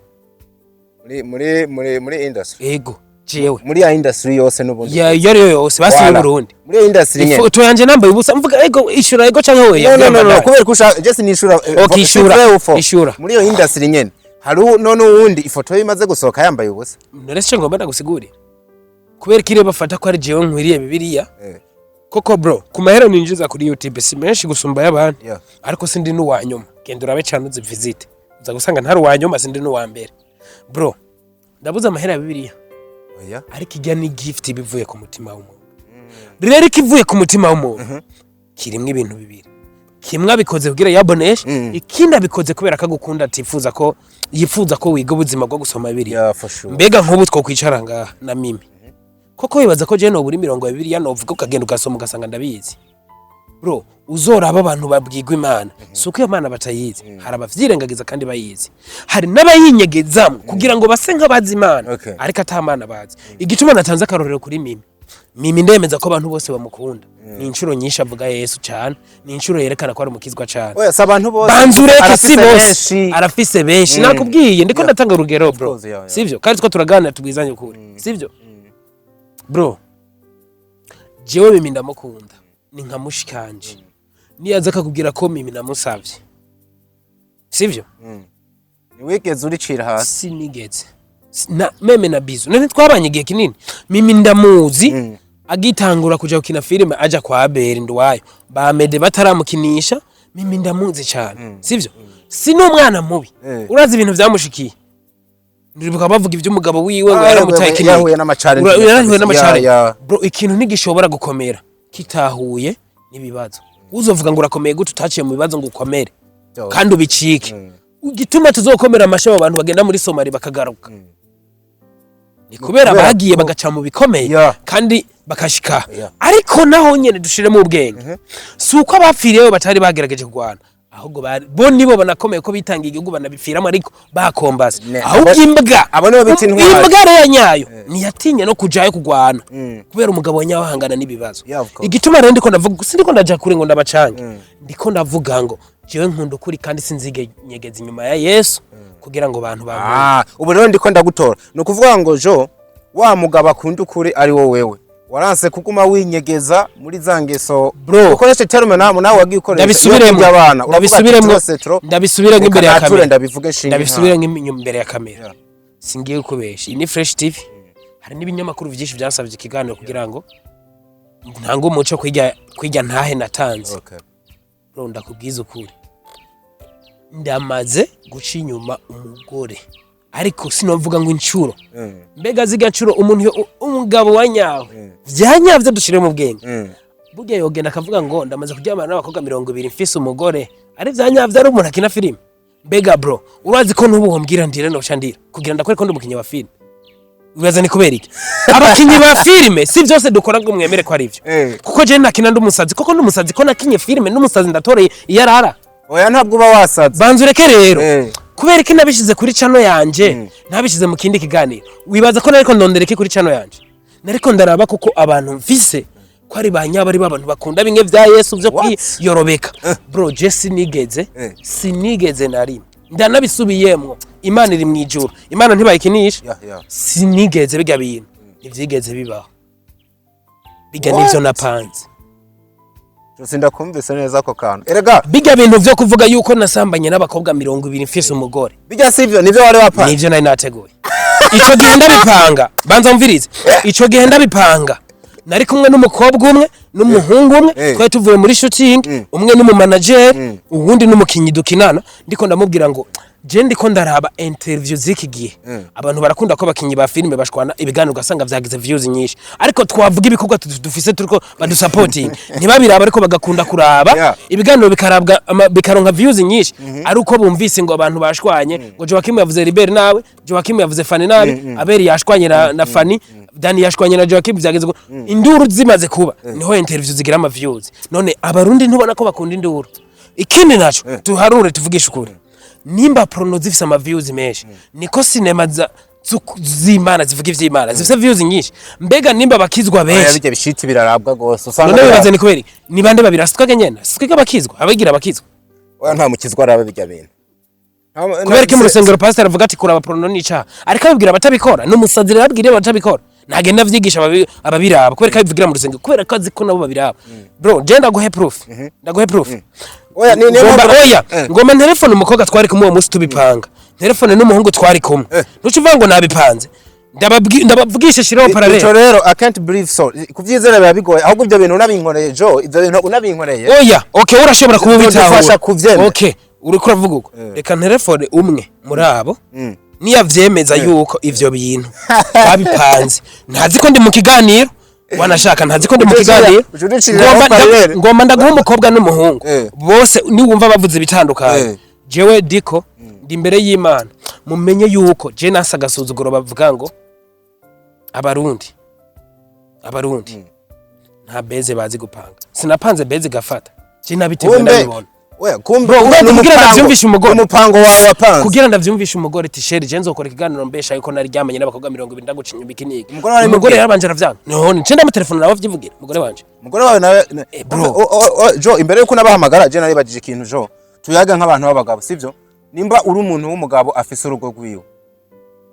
Muri industry? Ego, jewe. Muri ya industry yose n'ubundi? Ya, iyo ariyo yose basi Voilà. y'u Burundi. Muri ya industry nyene. Ifoto yanje nambaye ubusa, mvuga ego, ishura ego canke oya. No, kubera ko ushaka je sinishura. Okay, ishura, C'est vrai ou faux? ishura. Muri iyo industry nyene hari none uwundi ifoto ye imaze gusohoka yambaye ubusa? None se ngomba ndagusigurira kubera ko ireba bafata ko ari jewe nkwiriye Bibiliya? Koko bro, ku mahera ninjiza kuri YouTube si menshi gusumba y'abandi, ariko sindi n'uwa nyuma. Genda urabe cyane, uzi visite, uza gusanga ntari uwa nyuma, sindi n'uwa mbere. Bro, ndabuze amahera ya Bibiliya? Oya. Ariko ijya ni gift bivuye ku mutima w'umuntu. Rero ikivuye ku mutima w'umuntu kirimwo ibintu bibiri: kimwe abikoze kugira yaboneshe, ikindi abikoze kubera ko agukunda, atifuza ko yifuza ko wiga ubuzima bwo gusoma Bibiliya. Yeah, for sure. Mbega nk'ubu twokwicara ngaha na Mimi, koko wibaza ko jewe nobura imirongo ya Bibiliya novuga, ukagenda ugasoma ugasanga ndabizi? Bro, uzoraba abantu babwirwa Imana, si uko iyo Mana batayizi. Hari abavyirengagiza kandi bayizi, hari n'abayinyegezamwo kugira ngo base nk'abazi Imana, ariko ata Mana bazi. Igituma natanze akarorero kuri Mimi, Mimi ndemeza ko abantu bose bamukunda, ni inshuro nyinshi avuga Yesu cane, ni inshuro yerekana ko ari umukizwa cane. Oya, si abantu bose. Banza ureke, si Arafise bose. benshi. Arafise benshi, nakubwiye, ndiko ndatanga urugero, bro. Course, yeah. Sivyo? Kandi two turaganira, tubwizanye ukuri, sivyo? Bro, jewe Mimi ndamukunda, ni nka mushikanje. Niyaza akakubwira ko Mimi namusavye, sivyo? Ntiwigeze uricira hasi. Sinigeze. Na même na bisou. None twabanye igihe kinini. Mimi ndamuzi agitangura kuja gukina filime, aja kwa Abel Ndwayo, ba Mede bataramukinisha. Mimi ndamuzi cyane, sivyo? Si n'umwana mubi. Urazi ibintu vyamushikiye, ndibuka bavuga ivy'umugabo wiwe ngo Ah, yaramutaye kinini. yahuye n'ama-challenge. Yarahuye n'ama-challenge. Ya. Bro, ikintu ntigishobora gukomera kitahuye n'ibibazo. Uzovuga ngo urakomeye gute utaciye mu bibazo ngo ukomere kandi ubicike? Igituma tuzokomera amashyi abo bantu bagenda muri Somali bakagaruka ni kubera Kubera bagiye bagaca mu bikomeye kandi bakashika. Ariko naho nyene dushiremo ubwenge, si uko abapfiriyeyo batari bagerageje kurwana, ahubwo bari bo nibo banakomeye ko bitangiye igihugu banabipfiramo, ariko bakombase. Ahubwo imbwa, abo nibo bita intwari. imbwa rero nyayo ntiyatinye no kujayo kurwana, kubera umugabo wa nyawe ahangana n'ibibazo. Yeah, of course. Igituma rero ndiko ndavuga, sindiko ndaja kure ngo ndabacange, ndiko ndavuga ngo Jewe nkunda ukuri kandi sinzige nyegeza inyuma ya Yesu kugira ngo abantu bankunde. Ah, ubu rero ndiko ndagutora. Ni ukuvuga ngo Jo, wa mugabo akunda ukuri ari wo wewe, waranse kuguma winyegeza muri za ngeso. Bro. Ukoreshe terme nawe wagiye ukoresha iyo Ndabisubiremo. kurya abana. Uravuga ati, Ndabisubiremo. "Trop, trop." Ndabisubiremo imbere ya Reka nature kamera. ndabivuge shinga. Ndabisubiremo imbere ya kamera, singiye kubesha. Iyi ni Fresh TV, hari n'ibinyamakuru byinshi byansabye ikiganiro kugira ngo ntange umuco kwijya ntahe natanze. Bro, ndakubwiza ukuri, ndamaze guca inyuma umugore, ariko sinovuga ngo inshuro. Mbega ziga nshuro umuntu umugabo wa nyawe vyanyavyo dushire mu bwenge, burya yogenda akavuga ngo ndamaze kuryamana n'abakobwa 20 mfise umugore, ari vyanyavyo, ari umuntu akina filime? Mbega bro, urazi ko n'ubu wombwira ndire noca ndira kugira ndakwereke ko ndi umukinyi wa filime? Wibaza ni kubera iki abakinyi ba filime si byose dukora ngo mwemere ko ari ivyo? Kuko je nakina ndi umusazi, koko ndi umusazi, ko nakinye filime n'umusazi ndatoreye iyo arara. Oya, ntabwo uba wasaze. Banza ureke rero. Kubera ko nabishize kuri channel yanje, ntabishize mu kindi kiganiro, wibaza ko nariko ndondera iki kuri channel yanje? Nariko ndaraba kuko abantu mfise ko ari ba nyabo, ari abantu bakunda bimwe vya Yesu vyo What? kwiyorobeka. Bro, je sinigeze, sinigeze na rimwe, ndanabisubiyemwo, Imana iri mw'ijuru, Imana ntibayikinisha. Sinigeze, bijya bintu ntivyigeze bibaho, bijya What? nivyo napanze. Jose, ndakumvise neza ako kantu erega. Bijya bintu vyo kuvuga yuko nasambanye n'abakobwa 20 mfise umugore, Bijya sivyo, nivyo wari wapanze? Nivyo nari nateguye ico gihe ndabipanga. Banza mvirize, ico gihe ndabipanga nari kumwe n'umukobwa umwe n'umuhungu umwe. Twari tuvuye muri shooting, umwe n'umumanageri, uwundi n'umukinyi dukinana. Ndiko ndamubwira ngo je ndiko ndaraba interview z'iki gihe, abantu barakunda ko abakinyi ba filime bashwana, ibiganiro ugasanga vyagize views nyinshi, ariko twavuga ibikorwa dufise turiko badusapoting ntibabiraba, ariko bagakunda kuraba ibiganiro bikarabwa bikaronka views nyinshi ari uko bumvise ngo abantu bashwanye, ngo Joachim yavuze Libert nawe, Joachim yavuze Fanny nabi, Abeli yashwanye na Fanny, Dani yashwanye na Joachim, vyageze ngo induru zimaze kuba niho interview zigira ama views. None Abarundi ntubona ko bakunda induru? Ikindi naco, tuharure tuvugishe ukuri, nimba porno zifise ama views menshi, niko sinema z'Imana zivuga ivy'Imana zifise views nyinshi. Mbega nimba bakizwa Oya, benshi, bijya bishiti birarabwa gose usanga. None wibaze ni kubera iki? Ni bande babira? Sitwege nyene, sitwege abakizwa, abagira abakizwa. Oya, nta mukizwa araba bijya bintu. Kubera ko mu rusengero pastor avuga ati kuraba porno ni icaha, ariko abibwira abatabikora. N'umusazi rero abwira abatabikora, ntagenda avyigisha ababiraba. Kubera ko abivugira mu rusengero, kubera ko azi ko nabo babiraba. Bro, je ndaguhe proof, ndaguhe proof. Oya, ni niyo Ngomba oya, ngomba ntelefone umukobwa twari kumwe uwo munsi tubipanga, ntelefone n'umuhungu twari kumwe. Ntuce uvuga ngo nabipanze, ndabavugisha, shiraho Ico parallel. rero I can't believe so. Kuvyizera biba bigoye. Ahubwo ibyo bintu unabinkoreye, Jo, ibyo bintu unabinkoreye, Oya, okay, urashobora kuba bizodufasha ubitahura. kuvyemera. Okay, uriko uravuga uko, reka ntelefone umwe muri abo, niyavyemeza yuko ivyo bintu babipanze, ntazi ko ndi mu kiganiro, wanashaka ntazi ko ndi mu kiganiro. Uca uduciriraho parallel. Ngomba ndaguha umukobwa n'umuhungu, bose niwumva bavuze ibitandukanye. Jewe diko ndi imbere y'Imana, mumenye yuko je nasa agasuzuguro bavuga ngo Abarundi nta beze bazi gupanga. Sinapanze beze gafata, je nabiteguye, Kumbe ndabibona. oya, kumbe Bro, kumbe kugira n'umupango- ndavyumvishe umugore. Umupango wawe wapanze. Kugira ndavyumvishe umugore ati chéri, je nzokora ikiganiro mbesha yuko naryamanye n'abakobwa 20, ndaguca inyuma iki n'iki. Umugore wawe Umugore arimubwira? yarabanje aravyanga. None nce ndamutelefona nawe avyivugira, umugore wanje. Umugore wawe nawe Bro. Jo, imbere yuko nabahamagara, je naribagije ikintu. Jo, tuyaga nk'abantu b'abagabo, sivyo? Nimba uri umuntu w'umugabo afise urugo rwiwe,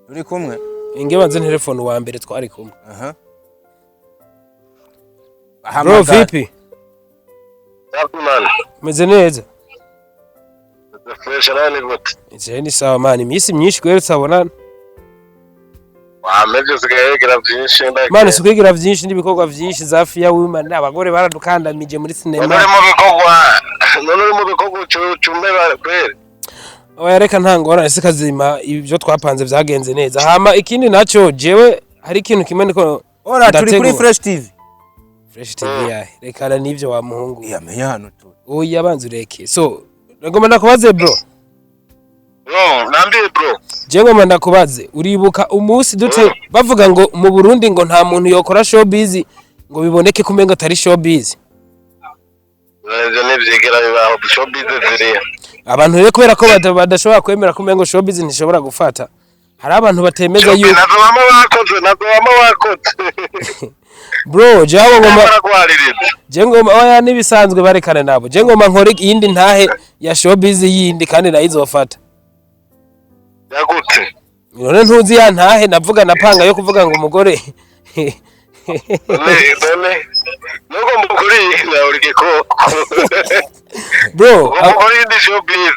turi kumwe. Inge banze telefone wa mbere twari kumwe. Aha. Bro. Ahamagara. Vipi? Safi man. Meze neza. Fresh, nawe ni gute? Je ni sawa man, iminsi myinshi kweri tutabonana. Wamevye usigaye wigira byinshi. Man, sikwigira vyinshi n'ibikorwa vyinshi za Fear Women, abagore baradukandamije muri None sinema. uri mu bikorwa, none uri mu bikorwa ucumbe kweri. Oya, reka, nta ngorane, sikazima, ibyo twapanze vyagenze neza. Hama ikindi naco, jewe hari ikintu kimwe niko Ora turi kuri ndategura. Fresh TV. Fresh TV yahe? Rekana n'ivyo wa muhungu. Yamenya hano turi. Oya, banza ureke. So ngomba ndakubaze, bro. No, nambiye bro. Je ngomba ndakubaze, uribuka umunsi dute bavuga ngo mu Burundi ngo nta muntu yokora showbiz ngo biboneke ko umengo atari showbiz? Ivyo ntivyigera bibaho, showbiz ziriya. Abantu rero kubera ko badashobora kwemera ko umengo showbiz ntishobora gufata, hari abantu batemeza Showbiz yuko nazo bama bakoze, nazo bama bakoze. Bro, jewe ngoma Baragwaririza. Je ngoma, oya, nibisanzwe, barekane nabo. Je ngoma nkore iyindi ntahe ya showbiz yindi, kandi nayo izofata. Yagute? None ntuzi ya ntahe navuga, napanga yo kuvuga ngo umugore None nugomba ukuri nawe uri igikoko. Bro, Ugomba ukora iyindi showbiz.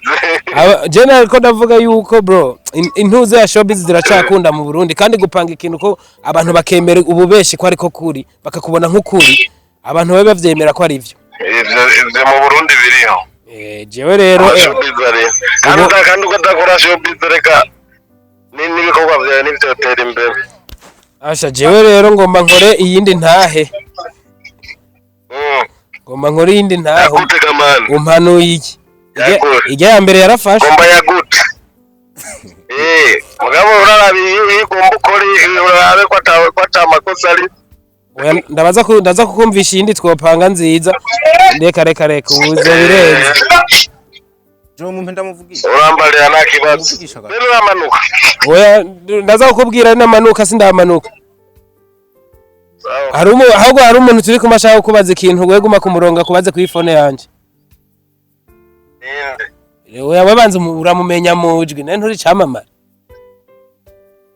Je nariko ndavuga yuko, bro, intuze ya showbiz ziracakunda mu Burundi, kandi gupanga ikintu ko abantu bakemera ububeshi ko ariko kuri, bakakubona nk'ukuri, abantu babe bavyemera ko ari ivyo. Ivyo mu Burundi biriho. Jewe rero Showbiz ariho kandi kandi ukadakora showbiz, reka n'ibikorwa vyawe ntivyotera imbere. Asha, jewe rero ngomba nkore iyindi ntahe. Ngomba nkore iyindi ntahe. Yagute gamani? Umpanuye iki? Yagute. Ijya ya mbere yarafashe. Ngomba yagute? Mugabo uraraba iyo ugomba ukore, urabe ko ata makosa ari. Oya, ndabaza ku ndaza kukumvisha iyindi twopanga nziza. Reka, reka, reka, ubuzo birenze. Je mumpe ndamuvugisha. Urambarira, nta kibazo. Umuvugisha gato. Rero uramanuka? Oya, ndaza kukubwira namanuka, sindamanuka. Sawa. Hari umu ahubwo hari umuntu turi kumwe ashaka kubaza ikintu. We guma ku murongo akubaze kuri phone yanje. Ninde? Oya, wabanza uramumenya mu jwi, nawe nturi camamare.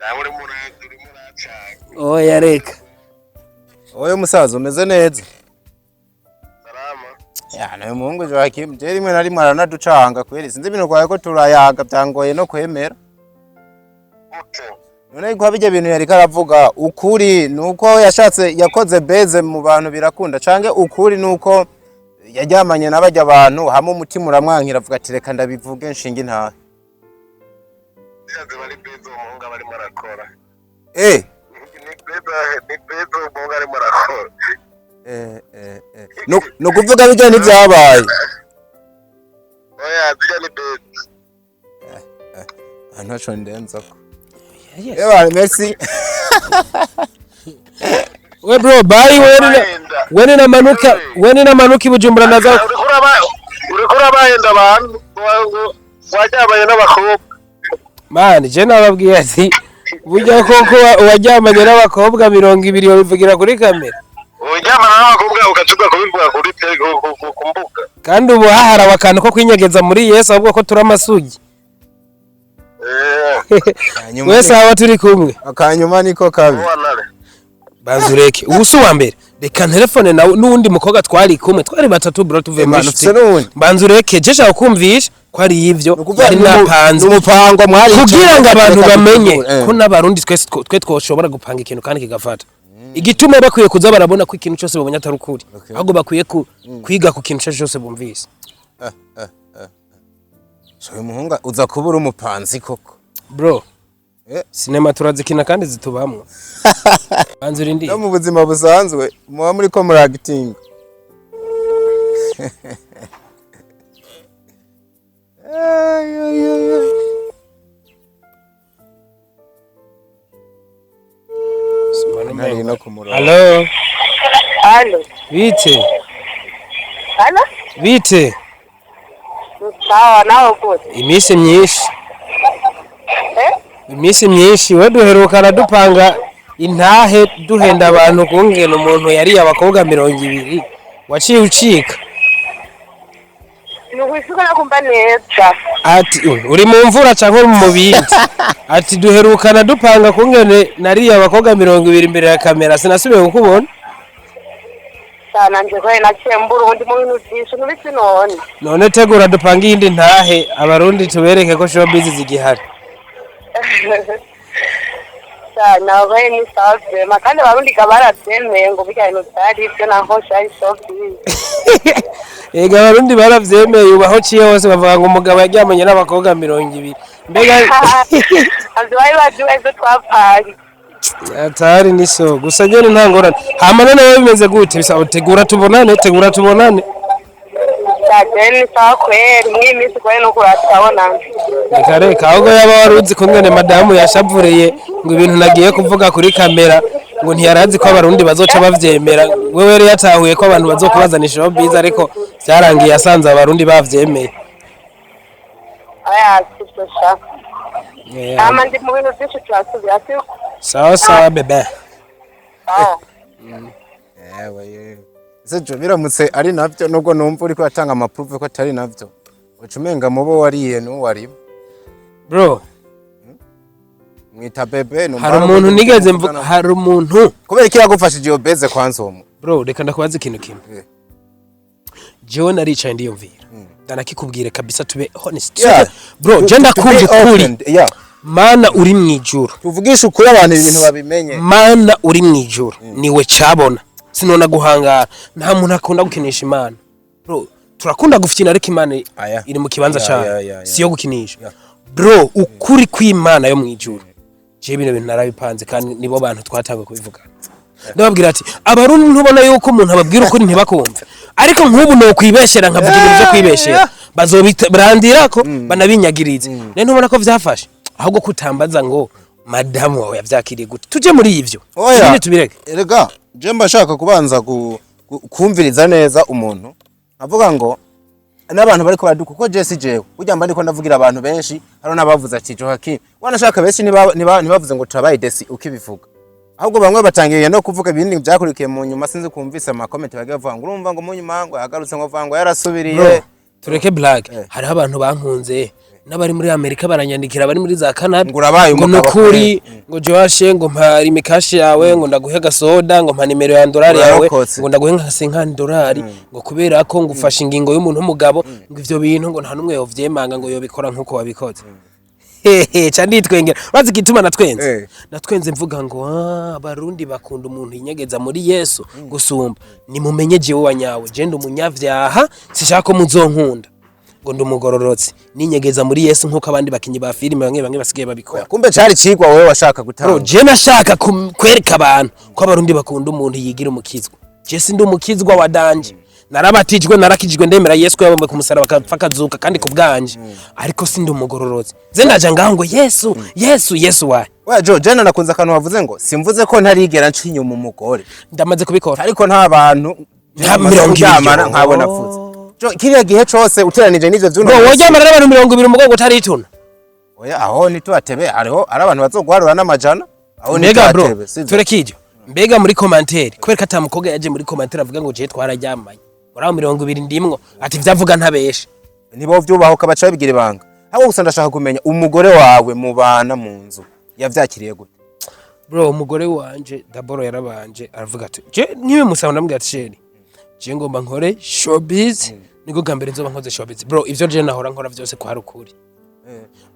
Nawe urimo uraza, urimo uracanga. Oya, reka. Oyo musaza, umeze neza? Salama. Ya, nawe muhungu Joachim, je rimwe na rimwe aranaducanga kweli. Sinzi ibintu kwawe ko turayaga byangoye no kwemera. Gute? None ko bijya bintu yariko aravuga, ukuri nuko yashatse yakoze beze mu bantu birakunda, canke ukuri nuko yaryamanye n'abajya abantu hamwe umutima uramwankira avuga ati: "Reka ndabivuge nshinga intahe"? Ziba ari beza, uwo muhungu aba arimo arakora. Ni beza, ni beza, uwo muhungu arimo arakora. No kuvuga bijya ntibyabaye. Oya, zirya ni beza. Ah, ntaco ndenzako. Yes. Ewa, merci. We bro, bye. We ninamanuka i Bujumbura naza. Uriko urabahenda abantu waryamanye n'abakobwa. Man, je nababwiye ati burya koko uwaryamanye n'abakobwa 20 babivugira kuri kamera. Uryamana n'abakobwa ugacuza kubivuga kuri ku mbuga. Kandi ubu haharawe akantu ko kwinyegeza muri Yesu, ahubwo ko turi amasugi. Hanyuma Wese aba turi kumwe. Akanyuma niko kabi. Uwanare. Banza ureke, ubu si uwa mbere. Reka telefone nawe n'uwundi mukobwa twari kumwe, twari batatu, bro, tuvuye muri Imana shiti. ufise n'uwundi? Banza ureke, je shaka kumvisha ko ari ivyo Nukuvuga yari napanze umupango mwari kugira ngo abantu reka bamenye dutegure, ko n'Abarundi twese twe twoshobora gupanga ikintu kandi kigafata. Igituma bakwiye kuza barabona ko ikintu cyose babonye atari ukuri, ahubwo bakwiye kwiga ku kintu cyose cyose bumvise. So uyu muhungu uza kuba uri umupanzi koko. Bro, sinema turazikina kandi zitubamwo. Banza urindire. No mu buzima busanzwe muba muri ko muragitinga. Ay, ay, ay, ay. Ntari no ku murongo. Allo? Allo? Bite? Allo? Bite? Sawa, nawe gute? Iminsi myinshi. Eh? Iminsi myinshi. We duherukana dupanga intahe, duhenda abantu kungena umuntu yariye abakobwa 20, waciye ucika. Ni ukwisuka nakumva neza. Ati uri mu mvura canke uri mu bindi? Ati duherukana dupanga kungene nariye abakobwa 20 imbere ya kamera, sinasubiye kukubona. Sana nje kwaye naciye mbura ubundi mu bintu vyinshi, ntubisi none. None tegura dupange iyindi ntahe, Abarundi tubereke ko showbiz zigihari. Sana kwaye ni sawa vraiment, kandi Abarundi baravyemeye ngo birya bintu vyari ivyo naho shari showbiz. Ega Abarundi baravyemeye, ubu aho ciye hose bavuga ngo umugabo yaryamanye n'abakobwa 20, mbega. Avyo bari bazi wese twapanye. Atari ni so gusa nyene, nta ngorane. Hama none wewe bimeze gute? Bisaba tegura tubonane, tegura tubonane. Cyane ni sawa kweri, mw'iyi minsi kweri nuko uratabonana. Reka, reka, ahubwo yaba wari uzi kungene madamu yashavuriye ngo ibintu nagiye kuvuga kuri kamera, ngo ntiyarazi ko Abarundi bazoca bavyemera. Wewe yari yatahuye ko abantu bazokubazana showbiz, ariko vyarangiye asanze Abarundi bavyemeye. Aya, sivyo sha. Hama ndi mu bintu vyinshi, turasubira siko? Sawa sawa, bébé. Sawa. Yewe yewe, ese Jo, biramutse ari navyo, nubwo numva uriko uratanga ama preuve ko atari navyo, uca umenga mubo wariye n'uwarimo. Bro. Mwita bébé, numva Hari ari umuntu umuntu nigeze muvugana. mvuga, hari umuntu. Kubera iki yagufashije iyo beze kwanza uwo muntu? Bro, reka ndakubaza ikintu kimwe. Jewe naricaye ndiyumvira, ndanakikubwire kabisa, tube honest. Bro, je To ndakunda be ukuri. open, yeah. Mana uri mwijuru. Tuvugishe ukuri, abantu ibintu babimenye. Mana uri mwijuru, niwe cabona, sinona guhangara. Nta muntu akunda gukinisha Imana, bro. Turakunda gufyina, ariko Imana Aya. iri mu kibanza cayo, siyo gukinisha. Bro, ukuri kw'Imana yo mwijuru, je bino bintu narabipanze, kandi nibo bantu twatanguye kubivugana. Ndababwira ati: "Abarundi, ntubona yuko umuntu ababwira ukuri ntibakumve? Ariko nk'ubu nokwibeshera, nkavuga ibintu vyo kwibeshera, bazobita barandirako banabinyagirize. Rero ntubona ko vyafashe?" Ahubwo kutambaza ngo madamu wawe yavyakiriye gute, tuje muri ivyo. Oya. Ibindi tubireke. Erega je mba nshaka kubanza kumviriza neza umuntu avuga ngo n'abantu bariko baraduka, kuko je si jewe burya mba ndiko ndavugira abantu benshi. Hariho n'abavuze ati Joaquim, wanashaka benshi ntibavuze ngo turabaye déçus ukibivuga, ahubwo bamwe batangiye no kuvuga ibindi byakurikiye mu nyuma. Sinzi kumvise ama comments bagiye bavuga ngo urumva ngo mu nyuma ngo yagarutse, ngo bavuga ngo yarasubiriye. Bro, tureke blague. Hariho abantu bankunze n'abari muri Amerika baranyandikira, bari muri za Canada. Ngo urabaye ngo umugabo. Nukuri ngo Joashe, ngo mpa imikashi yawe, ngo ndaguhe gasoda, ngo mpa nimero ya dolari yawe. Urarokotse. Ngo ndaguhe nka $50, ngo kubera ko ngo ufashe ingingo y'umuntu w'umugabo, ngo ivyo bintu ngo nta n'umwe yovyemanga ngo yobikora nk'uko wabikoze. Hehe, ca nditwengera. Bazi igituma natwenze? Natwenze mvuga ngo: "Ah, Abarundi bakunda umuntu yinyegeza muri Yesu gusumba. Nimumenye jewe wa nyawe, je ndi umunyavyaha, sishaka ko muzonkunda ngo ndi umugororotsi, ninyegeza muri Yesu nk'uko abandi bakinyi ba filime bamwe bamwe basigaye babikora." Kumbe cari cigwa wewe washaka Bro, gutanga. je nashaka kwereka abantu ko Abarundi bakunda umuntu yigira umukizwa. Je sindi umukizwa wa danger, narabatijwe, narakijwe, ndemera Yesu ko yabambwe ku musaraba, akapfa, akazuka, kandi ku bwanje, ariko sindi umugororotsi. Ze ndaja ngaho ngo Yesu, Yesu, Yesu wae? Oya Jo, jena nakunze akantu wavuze ngo simvuze ko ntarigera nca inyuma umugore. Ndamaze kubikora. Ariko nta bantu Nta maze 20. kuryamana nkabona apfutse. Jo, kiriya gihe cose uteranije n'ivyo vy'uno Bro, munsi- woryamana n'abantu 20 umugongo utarituna? Oya, aho ntituhatebe, hariho ari abantu bazoguharura n'amajana aho. Mbega bro, Ntituhatebe, sivyo? tureke ivyo. Mbega muri commentaire, kubera ko ata mukobwa yaje muri commentaire avuga ngo je twararyamanye muri abo 20 ndimwo, ati vyavuga ntabeshe? Nibo vyubahuka baca babigira ibanga. Ahubwo gusa ndashaka kumenya, umugore wawe mubana mu nzu yavyakiriye gute? Bro, umugore wanje d'abord yarabanje aravuga ati je niwe musaba. Ndamubwira ati: "Chéri, je ngomba nkore showbiz, niko bwa mbere nzoba nkoze showbiz." Bro, ivyo je nahora nkora vyose kwari ukuri,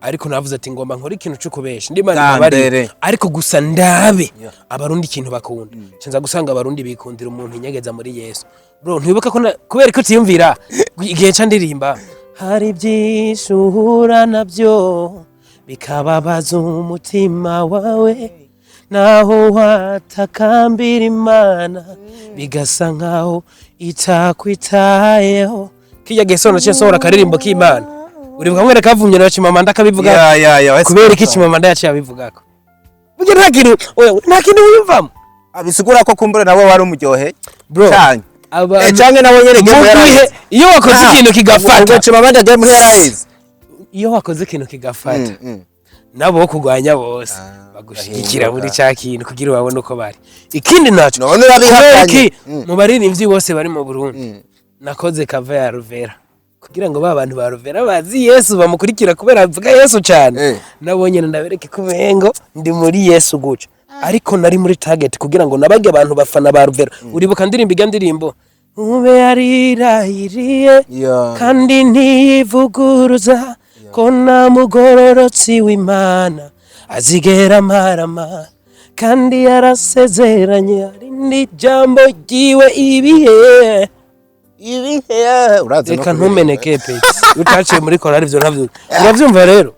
ariko navuze ati ngomba nkore ikintu cyo kubesha ndi Imana Bwa imbabarire. mbere. Ariko gusa ndabe Abarundi ikintu bakunda. Nza gusanga Abarundi bikundira umuntu inyegeza muri Yesu. Bro, ntiwibuka ko kubera ko utiyumvira igihe ca ndirimba: "Hari byinshi uhura nabyo bikababaza umutima wawe, naho watakambira Imana bigasa nkaho itakwitayeho." Kirya gihe sona naciye nsohora akaririmbo k'Imana. Uribuka kamwe kavumye na Chimamanda akabivuga? Ya. Kubera iki Chimamanda yaciye abivugako? Burya nta kintu, oya, nta kintu wiyumvamo. Bisigura ko kumbura nawe wari umuryohe Bro, canke abantu canke nawe nyene game mu gihe yarahize. iyo wakoze ikintu kigafata, Ubwo Chimamanda game yarahize. Iyo wakoze ikintu kigafata, nabo bo kurwanya bose bagushigikira muri bahinduka. ca kintu kugira babone uko bari. Ikindi naco, None urabihakanye. kubera iki mu baririmbyi bose bari mu Burundi nakoze cover ya Ruvera? Kugira ngo ba bantu ba Ruvera bazi Yesu, bamukurikira kubera avuga Yesu cyane, nabo nyene ndabereke ko umengo ndi muri Yesu guca. Ariko nari muri target kugira ngo nabage abantu bafana ba Ruvera. Uribuka ndirimbo, ijya ndirimbo ube yarirahiriye kandi ntiyivuguruza ko nta mugororotsi w'Imana azigera amarama, kandi yarasezeranye hari n'ijambo ryiwe ibihe Ibihe urazi no Reka kuririmba. ntumeneke pe, utaciye muri korari ivyo ntavyo uravyumva rero.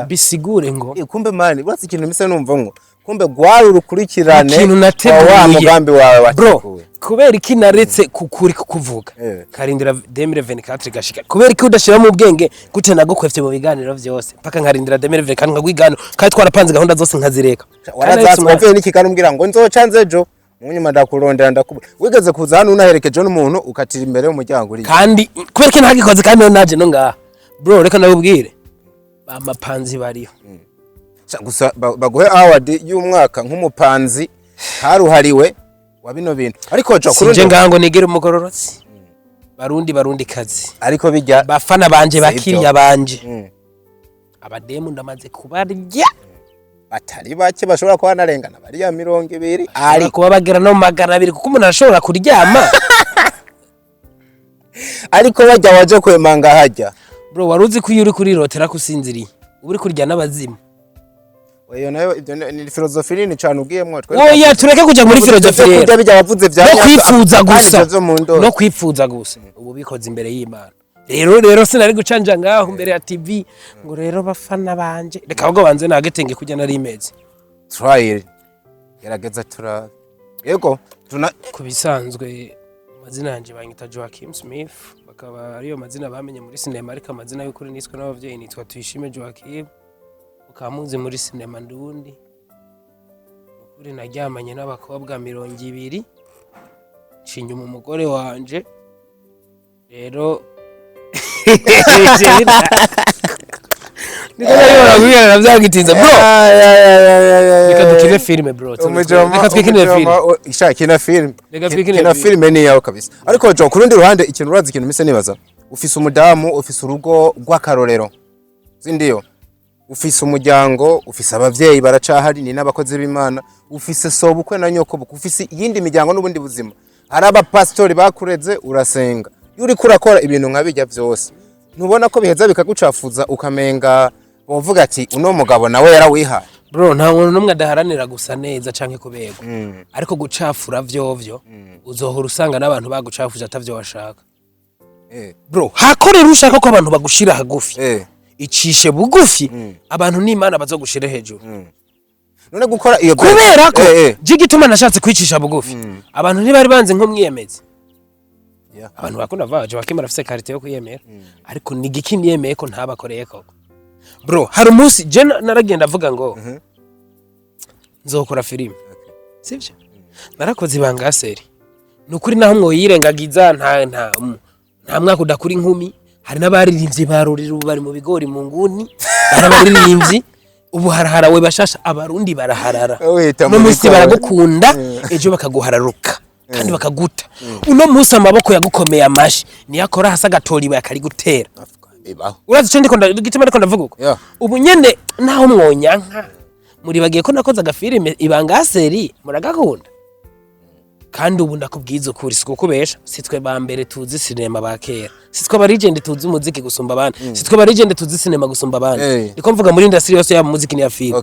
Bisigure ngo Kumbe mani urazi ikintu mise numva ngo kumbe gwari urukurikirane Ikintu wa nateguye. wa mugambi wawe Bro, wateguye. kubera iki naretse kukuri kukuvuga nkarindira 2024 gashika? Kubera iki udashira mu bwenge gute nagukwefye mu biganiro vyose mpaka nkarindira 2024 nkagwigano, kandi twarapanze gahunda zose nkazireka? Warazatse wavuye n'ikigano umbwira ngo nzoca nze ejo, mu nyuma ndakurondera ndakubura. Wigeze kuza hano unaherekeje n'umuntu, ukatira imbere y'umuryango uri. Kandi kubera ko ntagikoze, kandi nayo naje no ngaha. Bro, reka ndakubwire, amapanzi bariho. Gusa baguhe award y'umwaka nk'umupanzi karuhariwe. Wa bino bintu, ariko jo Sinje ngaha ngo nigere umugororotsi. Barundi, Barundi kazi, ariko bijya bafana banje, Si bakiriya ibyo. banje, abademu ndamaze kubarya. Batari bake, bashobora kuba narengana bariya 20. Ari ariko kuba bagera no mu 200, kuko umuntu arashobora kuryama. Ariko bajya waje kwemanga hajya. Bro, wari uzi ko iyo uri kurirotera ko usinziriye, uba uri kurya n'abazimu? Oyo nayo, ibyo ni filozofi nini cyane ugiyemwo twe. Oya, tureke kujya muri filozofi rero. Kurya bijya wavuze bya No nyabyo, kwipfuza kandi gusa. ivyo vyo mu ndoto. No kwipfuza gusa ubu bikoze imbere y'Imana. Rero sinari gucanja ngaho imbere ya TV ngo rero bafana banje, reka ahubwo banze nagetenge kujya nari imeze. Try it. Gerageza tura, yego tuna. Ku bisanzwe amazina yanjye banyita Joaquin Smith, bakaba ariyo mazina bamenye muri sinema, ariko amazina y'ukuri niswe n'ababyeyi nitwa Tuyishime Joaquin, mukaba muzi muri sinema ndundi. Ukuri naryamanye n'abakobwa 20, nca inyuma umugore wanje. Rero niko nari barakubwira, navyagitinze bro. Reka dukine filime, bro. Reka twikinire filime. Isha, kina filime. Reka twikinire Kina filime. filime ni yawe kabisa. Ariko jo, ku rundi ruhande, ikintu urazi, ikintu mise nibaza, ufise umudamu, ufise urugo rw'akarorero, sindiyo? Ufise umuryango, ufise abavyeyi baracahari, ni n'abakozi b'Imana, ufise sobukwe na nyokobukwe, ufise iyindi miryango n'ubundi buzima, hari abapasitori bakureze, urasenga. Iyo uriko urakora ibintu nka bijya vyose, ntubona ko biheza bikagucafuza, ukamenga wovuga ati uno mugabo nawe yarawihaye? Bro, nta muntu n'umwe adaharanira gusa neza canke kuberwa, ariko gucafura vyovyo uzohora usanga n'abantu bagucafuje atavyo washaka. Bro, hakorera ushaka ko abantu bagushira hagufi, icishe bugufi, abantu n'Imana bazogushire hejuru. None gukora iyo Kubera ko je igituma nashatse kwicisha bugufi, abantu ntibari banzi nk'umwiyemezi. Abantu bakunda baje Joaquin arafise qualité yo kwiyemera, ariko ni igiki niyemeye ko ntabakoreye koko? Bro, hari umunsi je naragenda avuga ngo nzokora filime, sivyo? Narakoze ibanga série. Ni ukuri, naho mwoyirengagiza, nta mwaka udakura inkumi. Hari n'abaririmbyi barurira ubu bari mu bigori mu nguni. Hari abaririmbyi ubu haraharawe bashasha, Abarundi baraharara. Wita Uno mu munsi bigori. baragukunda, ejo bakaguhararuka kandi bakaguta. Uno munsi amaboko yagukomeye amashi niyo akora hasi agatora ibuye akarigutera. Bibaho. Urazi ico ndiko igituma ndiko ndavuga uko? Ubu nyene naho mwonyanka, muribagiye ko nakoze agafilime ibanga série, muragakunda. Kandi ubu ndakubwiza ukuri, si kukubesha, si twe ba mbere tuzi sinema ba kera, si twe aba legend tuzi umuziki gusumba abandi, si twe aba legend tuzi sinema gusumba abandi. Ndiko mvuga muri industry yose, yaba muziki n'iya film.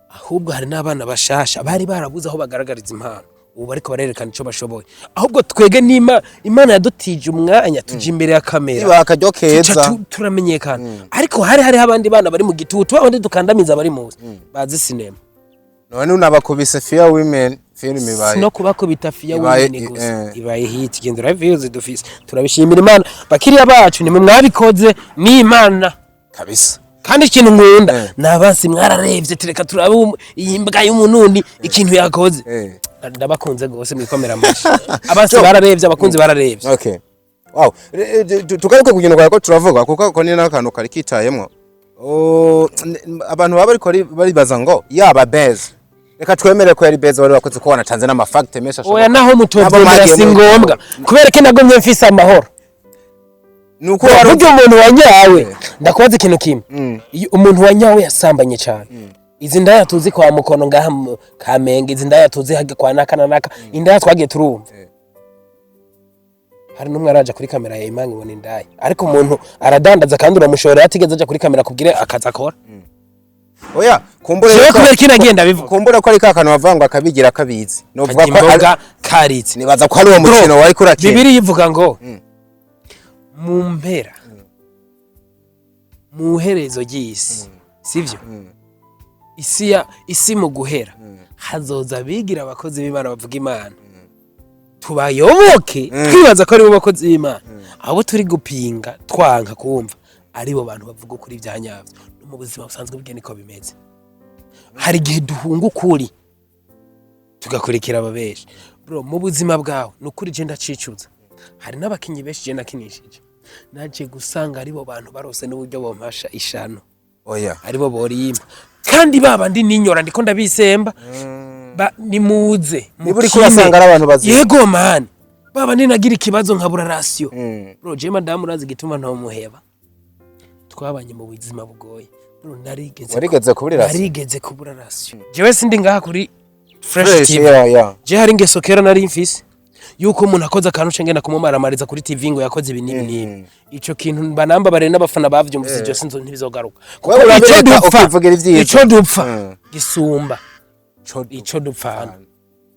Ahubwo hari n'abana bashasha bari barabuze aho bagaragariza impano, ubu bariko barerekana ico bashoboye. Ahubwo twege nima Imana yadutije umwanya, tuja imbere ya kamera, Iba akaryo tuca keza. Turamenyekana. Ariko hari hariho abandi bana bari mu gitutu, abandi dukandamiza bari muzi bazi sinema. None unabakubise Fear Women, film ibaye No kubakubita Fear Women gusa, ibaye hit, gendera views dufise. Turabishimira Imana, bakiriya bacu, nimwe mwabikoze, ni Imana. Kabisa. Kandi ikintu nkunda ni abansi mwararebye, tureka turabe iyi mbwa y'umununi ikintu yakoze. Ndabakunze gose, mwikomera amashi. Abansi bararebye, abakunzi bararebye. Okay, wow. Tugaruke ku kintu ko turavuga, kuko ako ni n'akantu kari kitayemwo. Oh, abantu baba bariko baribaza ngo yaba base, reka twemere ko yari base wari wakoze, ko wanatanze n'amafacts menshi ashoboka. Oya, naho Nabo mutovyemera mwagiye si ngombwa, kubera ko nagomye mfise amahoro. Nuko wari Burya umuntu wanyawe, ndakubaza ikintu kimwe: iyo umuntu wanyawe yasambanye cyane, izi ndaya tuzi kwa Mukono ngaha mu Kamenge, izi ndaya tuzi hajya kwa naka na naka, indaya twagiye turumva, hari n'umwe araja kuri kamera ya Imana ibona indaya? Ariko umuntu aradandaza kandi uramushorera atigeze aja kuri kamera kubwire akazi akora. Oya, kumbure Jewe kubera ko nagiye ndabivuga. Kumbure ko ari ka kantu bavuga ngo akabigira kabizi, novuga Karya ko imboga karitse. Nibaza ko ari uwo mukino wari kurakina. Bibiri yivuga ngo mu mpera, mu herezo ry'isi, sivyo? Isi ya isi mu guhera hazoza abigira abakozi b'Imana, bavuga Imana, tubayoboke twibaza ko aribo bakozi b'Imana. Abo turi gupinga twanka kumva aribo bantu bavuga ukuri bya nyabyo. No mu buzima busanzwe bwe niko bimeze, hari igihe duhunga ukuri tugakurikira ababeshi. Bro, mu buzima bwawe, ni ukuri je ndacicuza, hari n'abakinyi benshi je nakinishije, naje gusanga aribo bantu barose n'uburyo bompasha ishano. Oya. Aribo boriyima, kandi babandi ninyora ndiko ndabisemba. Ba nimuze. Niba uriko mukine. urasanga ari abantu bazima. Yego man, baba ninagira ikibazo nkabura ration. Bro, je madamu urazi igituma ntomuheba? Twabanye mu buzima bugoye, bro, narigeze Warigeze kubura ration? Narigeze kubura ration. Jewe sindi ngaha kuri Fresh Fresh, TV. yeah. Je hari ingeso kera nari mfise yuko umuntu akoze akantu nce ngenda kumumaramariza kuri TV ngo yakoze ibi n'ibi n'ibi. Ico kintu banambabare n'abafana bavyumvise, ivyo sinzo ntibizogaruka, kuko Wewe ico urabireka dupfa ukivugira ivyiza. ico dupfa gisumba ico dupfana.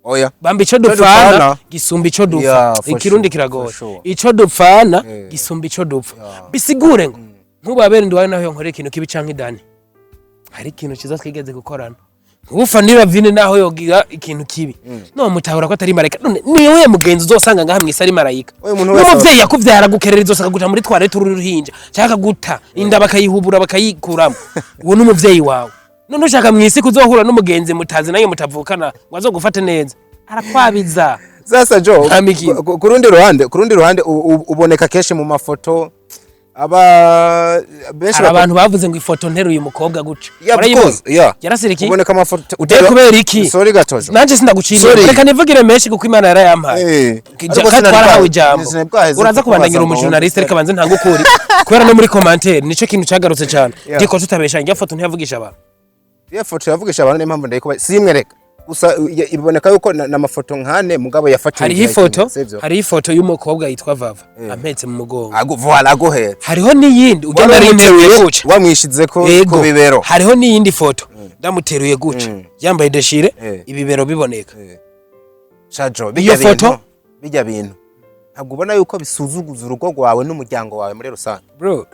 Oya. Bamba ico dupfana. dupfana gisumba ico dupfa. Yeah, for Ikirundi sure, kiragoye. for sure. Ico dupfana gisumba ico dupfa. Bisigure ngo nk'ubu abere ndiwawe naho yonkorera ikintu kibi canke idani, hari ikintu ciza twigeze gukorana. Nk'ubu niba vine naho yogira ikintu kibi, no mutahura ko atari marayika. None niwe mugenzi uzosanga ngaha mw'isi ari marayika? Oya, umuntu wese N'umuvyeyi yakuvyara agukerera izosi, akaguta muri toilette uri uruhinja, canke akaguta inda bakayihubura bakayikuramo, uwo ni umuvyeyi wawe. None ushaka mw'isi kuzohura n'umugenzi mutazi nayo mutavukana ngo azogufate neza? Arakwabiza. Sasa Jo, Nta mikino. ku rundi ruhande uboneka kenshi mu mafoto aba benshi Hari abantu bavuze ngo ifoto nteruye umukobwa guca. Yeah, of Warayibonye? course, yeah. Yarasirikiye. Uboneka amafoto Kubera iki? Sorry gatojo. Nanje sindaguciriye. Sorry. Reka nivugire menshi kuko Imana yarayampaye. Ariko Twarahawe ijambo. sinari bwaheze Uraza kukubaza kubandanyira ngo umujournaliste, reka banze ntange ukuri, kubera no muri commentaire nico kintu cagarutse cyane. Yeah. Ndiko tutabesha, njya foto ntiyavugisha abantu. Iyo foto yavugisha abantu, niyo mpamvu ndayikuba simwe. Reka gusa iboneka yuko n'amafoto nkane mugabo yafatiwe Hariho igihe ifoto kimwe, sivyo? Hariho ifoto y'umukobwa yitwa Vava ampetse mu mugongo. Agu voilà, aguhetse. Hariho n'iyindi ugenda ari nteruye guca. Wamwishize ko ku bibero. Hariho n'iyindi foto ndamuteruye guca, yambaye déchiré, ibibero biboneka. Shajo, Iyo bijya foto? bintu, bijya bintu ntabwo ubona yuko bisuzuguza urugo rwawe n'umuryango wawe muri rusange? Bro,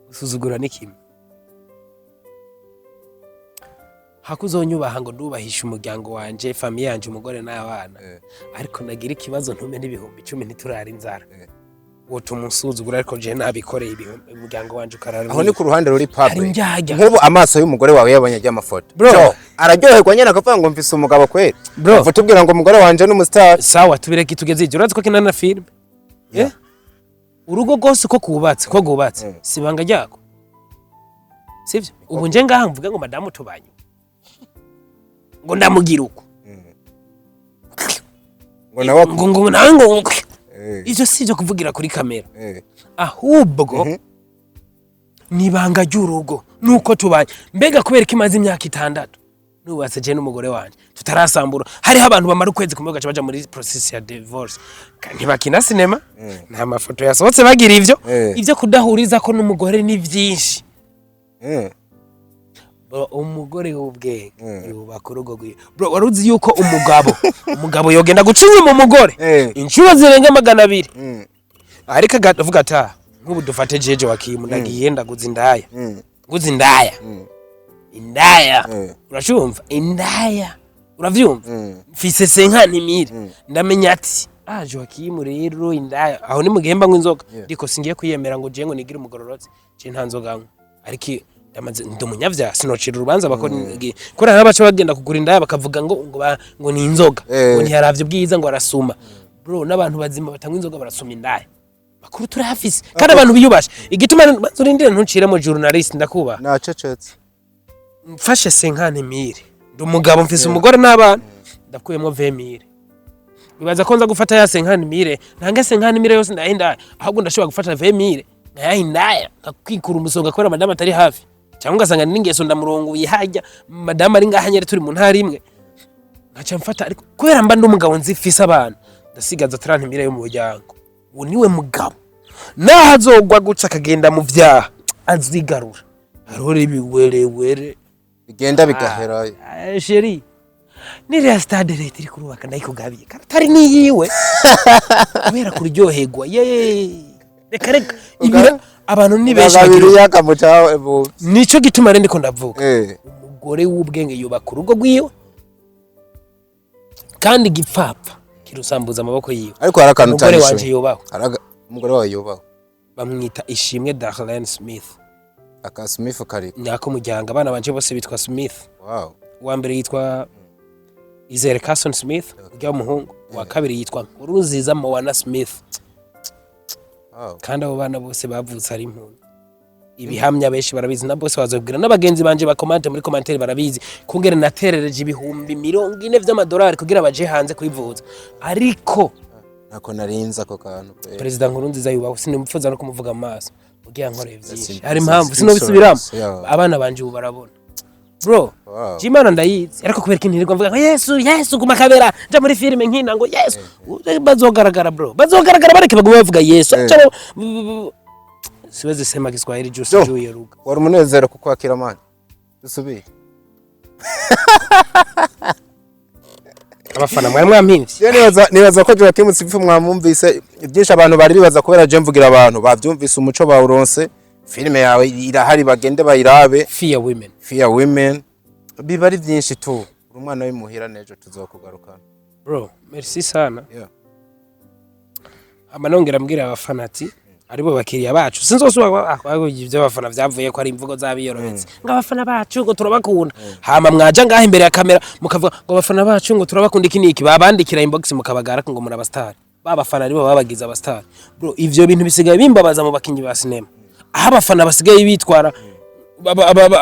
gusuzugura ni kimwe, hakuzonyubaha ngo ndubahishe umuryango wanje, famille yanje, umugore n'abana, ariko nagira ikibazo ntume n'10,000 ntiturara inzara, wotuma unsuzugura, ariko je nabikoreye ibihumbi umuryango wanje ukarara. Aho ni ku ruhande ruri Hari public. indyarya. Nk'ubu amaso y'umugore wawe yabonye ajya amafoto. Bro. Jo, araryoherwa nyine akavuga ngo mfise umugabo kweli. Bro. Uva tubwira ngo umugore wanje n'umustar. Sawa, tubireke tugeze ibyo. Urazi ko kina na filime. Eh? Urugo rwose uko rwubatse si ibanga ryako, sivyo? Ubu nje ngaha mvuge ngo madamu tubanye, ngo ndamugira uko, ngo nawe ngo nawe ngo ivyo si ivyo kuvugira kuri kamera. Ahubwo ni ibanga ry'urugo nuko tubanye. Mbega kubera ko imaze imyaka 6 nubatse je n'umugore wanje tutarasambura, hariho abantu bamara ukwezi kumwe bagaca baja muri process ya divorce. Ntibakina sinema, nta mafoto yasohotse bagira ivyo. Ivyo kudahuriza ko n'umugore ni vyinshi. Bro, umugore w'ubwenge yubaka urugo rwiwe. Bro, wari uzi yuko umugabo yogenda guca inyuma umugore inshuro zirenga 200, ariko avuga ati: "Ah, nk'ubu dufate jeje wakimu, ndagiye ndaguza indaya, nguze indaya, indaya." Uracumva indaya? Uravyumva? Mfise 50 000, ndamenya ati: "Ah, Joakim rero indaya aho ni mugihemba ngo inzoga." Ndiko singiye kwiyemera ngo je ngo nigire umugororotse, je nta nzoga nywa, ariko ndamaze ndi umunyavyaha, sinocira urubanza bakora kubera hari abaca bagenda kugura indaya bakavuga ngo ni inzoga, ngo ntiyaravye ubwiza, ngo arasuma. Bro, n'abantu bazima batanywa inzoga barasuma indaya. Makuru turayafise kandi abantu biyubashe. Igituma banza urindire, ntuciremo journalist, ndakubaha. Nacecetse. Mfashe 50 000, ndi umugabo, mfise umugore n'abana, ndakuyemo 20 000. Bibaza ko nza gufata ya 50 000 ntange 50 000 yose ndayaha indaya? Ahubwo ndashobora gufata 20 000 nkayaha indaya, nkakwikura umusonga kubera madamu atari hafi, cyangwa ugasanga n'ingeso ndamurongoye hajya madamu ari ngaha nyere turi mu ntara imwe, nkaca mfata. Ariko kubera mba ndi umugabo nzifise abana, ndasigaza 30 000 yo mu muryango. Uwo niwe mugabo, naho azogwa guca akagenda mu vyaha azigarura. Hariho ibiwerewere bigenda bigaherayo. Ah, chéri, niriya stade leta iri kurubaka ndayikugabiye kandi atari niyiwe, kubera kuryoherwa. Ye, reka reka, ibira abantu ni benshi bagira Ugabira muca bu Nico gituma rero ndiko ndavuga, umugore w'ubwenge yubaka urugo rwiwe, kandi igipfapfa kirusambuza amaboko yiwe. Ariko hari akantu Umugore utanishuye. wanje yubahwe. Umugore wawe yubahwe. Bamwita Ishimwe Darlene Smith. Aka Smith kariko. Nyako muryango, abana banje bose bitwa Smith. Uwa mbere yitwa Izere Carson Smith, ujya w'umuhungu. Uwa kabiri yitwa Nkurunziza Moana Smith. Kandi abo bana bose bavutse ari impunzi. Ibihamya benshi barabizi, na bose bazobwira, n'abagenzi banje bakomante muri commentaire barabizi kungere naterereje 40,000 vy'amadolari kugira baje hanze kwivuza, ariko Ntako narinze ako kantu pe. Perezida Nkurunziza yubaho, sinimfuza no kumuvuga mu maso ugiye nkoreye byinshi. Hari That's impamvu sinobisubiramo. Abana banje ubu barabona, bro. Jimana ndayizi, ariko kubera ikintu ntirirwa mvuga ngo Yesu, Yesu guma kabera nja muri filime nkina ngo Yesu, bazogaragara, bro, bazogaragara. Bareke bagume bavuga Yesu. Acha, siwezi sema Kiswahili juu Jo. sijui hiyo lugha. Wari umunezero kukwakira, man. Dusubire. Abafana mwari mwampimvye. Je nibaza ko Joachim Sifu mwamwumvise byinshi. Abantu bari bibaza kubera je mvugira abantu bavyumvise, umuco bawuronse. Filime yawe irahari, bagende bayirabe. Fear Women. Fear Women. Biba ari byinshi tu. Uri umwana w'imuhira, n'ejo tuzokugarukana. Bro, merci sana. Ama nongera mbwira abafana ati aribo bakiriya bacu, sinzosubira ibyo abafana byavuye ko ari imvugo zabiyorobetse ngo abafana bacu ngo turabakunda. Hama mwaja ngaha imbere ya kamera mukavuga ngo abafana bacu ngo turabakunda, iki niki, babandikira inbox mukabagara ngo muri abastar. Babafana aribo babagize abastar, bro. Ivyo bintu bisigaye bimbabaza mu bakinyi ba sinema, aho abafana basigaye bitwara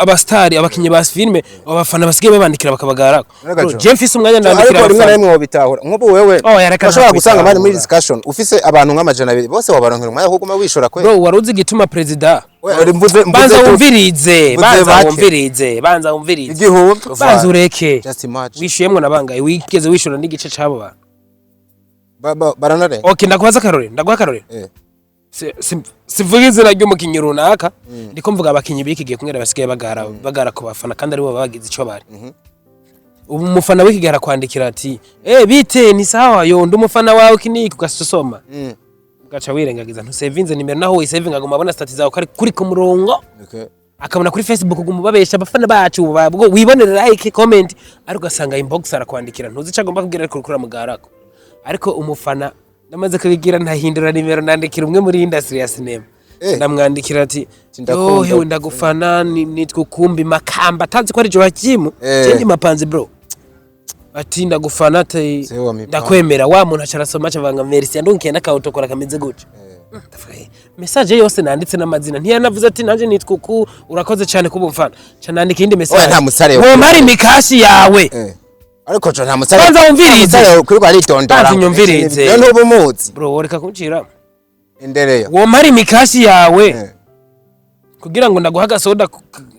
abastari, abakinyi ba filime, abafana basigaye babandikira bakabagara. Reka Bro, Jo. je mfise umwanya ndandikira Ariko rimwe na abafana. rimwe wobitahura. Nk'ubu wewe Oh, yareka. urashobora gusanga mani muri Ntabitahura. discussion ufise abantu nk'200, bose wabaronkera umwanya wo kuguma wishura kwe? Bro, wari uzi igituma perezida We, uri mvuze Banza wumvirize. Mvuze Banza bake. wumvirize, banza wumvirize. 1000. Banza ureke. Just imagine. Wishuyemwo na bangaye? Wigeze wishura n'igice c'abo bantu? Baranare. Okay, ndaguhaza akarorero, ndaguha akarorero. Sivuga izina ry'umukinyi runaka, ndiko mvuga abakinyi b'iki gihe kumwe basigaye bagara ku bafana kandi aribo babagize ico bari. Ubu umufana w'iki gihe arakwandikira ati: "Eh, bite, ni sawa yo, ndi umufana wawe kiniki", ugasoma, ugaca wirengagiza, ntusevinze nimero. Naho wisevinga, aguma abona status zawe ko ari kuri ku murongo. Akabona kuri Facebook uguma ubabesha abafana bacu ubwo wibonere like, comment, ariko ugasanga inbox arakwandikira, ntuzi icyo agomba kubwira, ariko uriko uramugarako. Ariko umufana namaze kubigira, ntahindura nimero, nandikira umwe muri industry ya cinema. Ndamwandikira ati: Ndakunda. "Yo, hewe, ndagufana, nitwa Ukumbi Makamba", atazi ko ari Joachim. Je ndi mapanzi, bro. Ati: "Ndagufana", ati: Sewe wa mipango. "Ndakwemera." Wa muntu aca arasoma, aca avanga merci, yandunkiye n'akawutokora kameze gutya. Ndavuga, message yose nanditse n'amazina, ntiyanavuze ati nanje nitwa uku, urakoze cyane kuba umfana. Ca nandika iyindi message: Oya, nta musare. "Wompara imikashi yawe." Ariko jo, nta musare. Banza wumvirize. Nta musare kuri aritondora. Banza unyumvirize. Rero ntuba umuzi. Bro, woreka kuncira. Endelea. "Wompara imikashi yawe kugira ngo ndaguha agasoda,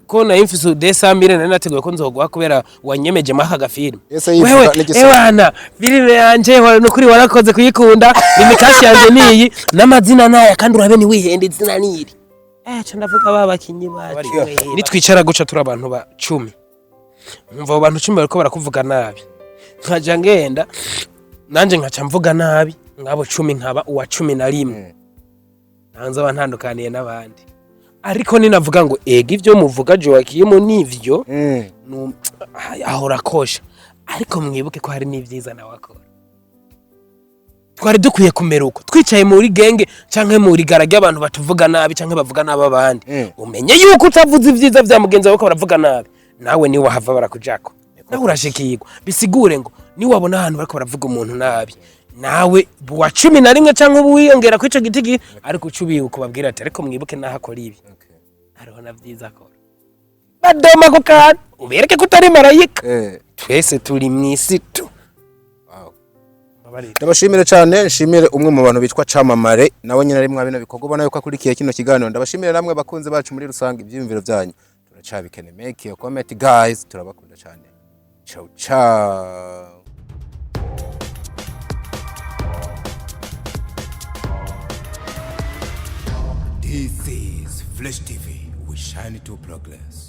ko nari mfise 200,000, nari nateguye ko nzoguha kubera wanyemeje maka agafilme." Ese yivuga "Wewe, n'igisoro. ewana, filime yanje nukuri warakoze kuyikunda, imikashi yanje niyi n'amazina naya, kandi urabe ntiwihende, izina niri." Ca ndavuga ba bakinyi bacu, nitwicara guca turi abantu ba 10, nkumva abo bantu 10 bariko barakuvuga nabi, nkaja ngenda nanje nkaca mvuga nabi ngabo 10, nkaba uwa 11, ntanze aba ntandukaniye n'abandi. Ariko ninavuga ngo ega ivyo muvuga Joachim nivyo, ahora akosha, ariko mwibuke ko hari n'ivyiza nawe akora. Twari dukwiye kumera uko twicaye muri genge canke muri gara ry'abantu batuvuga nabi canke bavuga nabi abandi. Umenye yuko utavuze ivyiza vya mugenzi wawe ko baravuga nabi, nawe niwe wahava barakujako, nawe urashikirwa. Bisigure ngo niwabona ahantu bariko baravuga umuntu nabi, nawe wa 11 canke ubu wiyongera kuri ico giti, ariko uca ubibuka ubabwira ati: "Ariko mwibuke naho akora ibi, hariho na vyiza akora." Badoma ku kantu, ubereke ko utari marayika. Twese turi mw'isi tu. Wow. Mbabarira. Ndabashimire cyane, nshimire umwe mu bantu bitwa Camamare, nawe nyine ari mwa bino bikorwa, ubona yuko akurikiye kino kiganiro. Ndabashimire namwe bakunze bacu muri rusange, ibyiyumviro byanyu turacabikene. Make your comment, guys, turabakunda cyane. Ciao ciao. This is Flash TV. We shine to progress.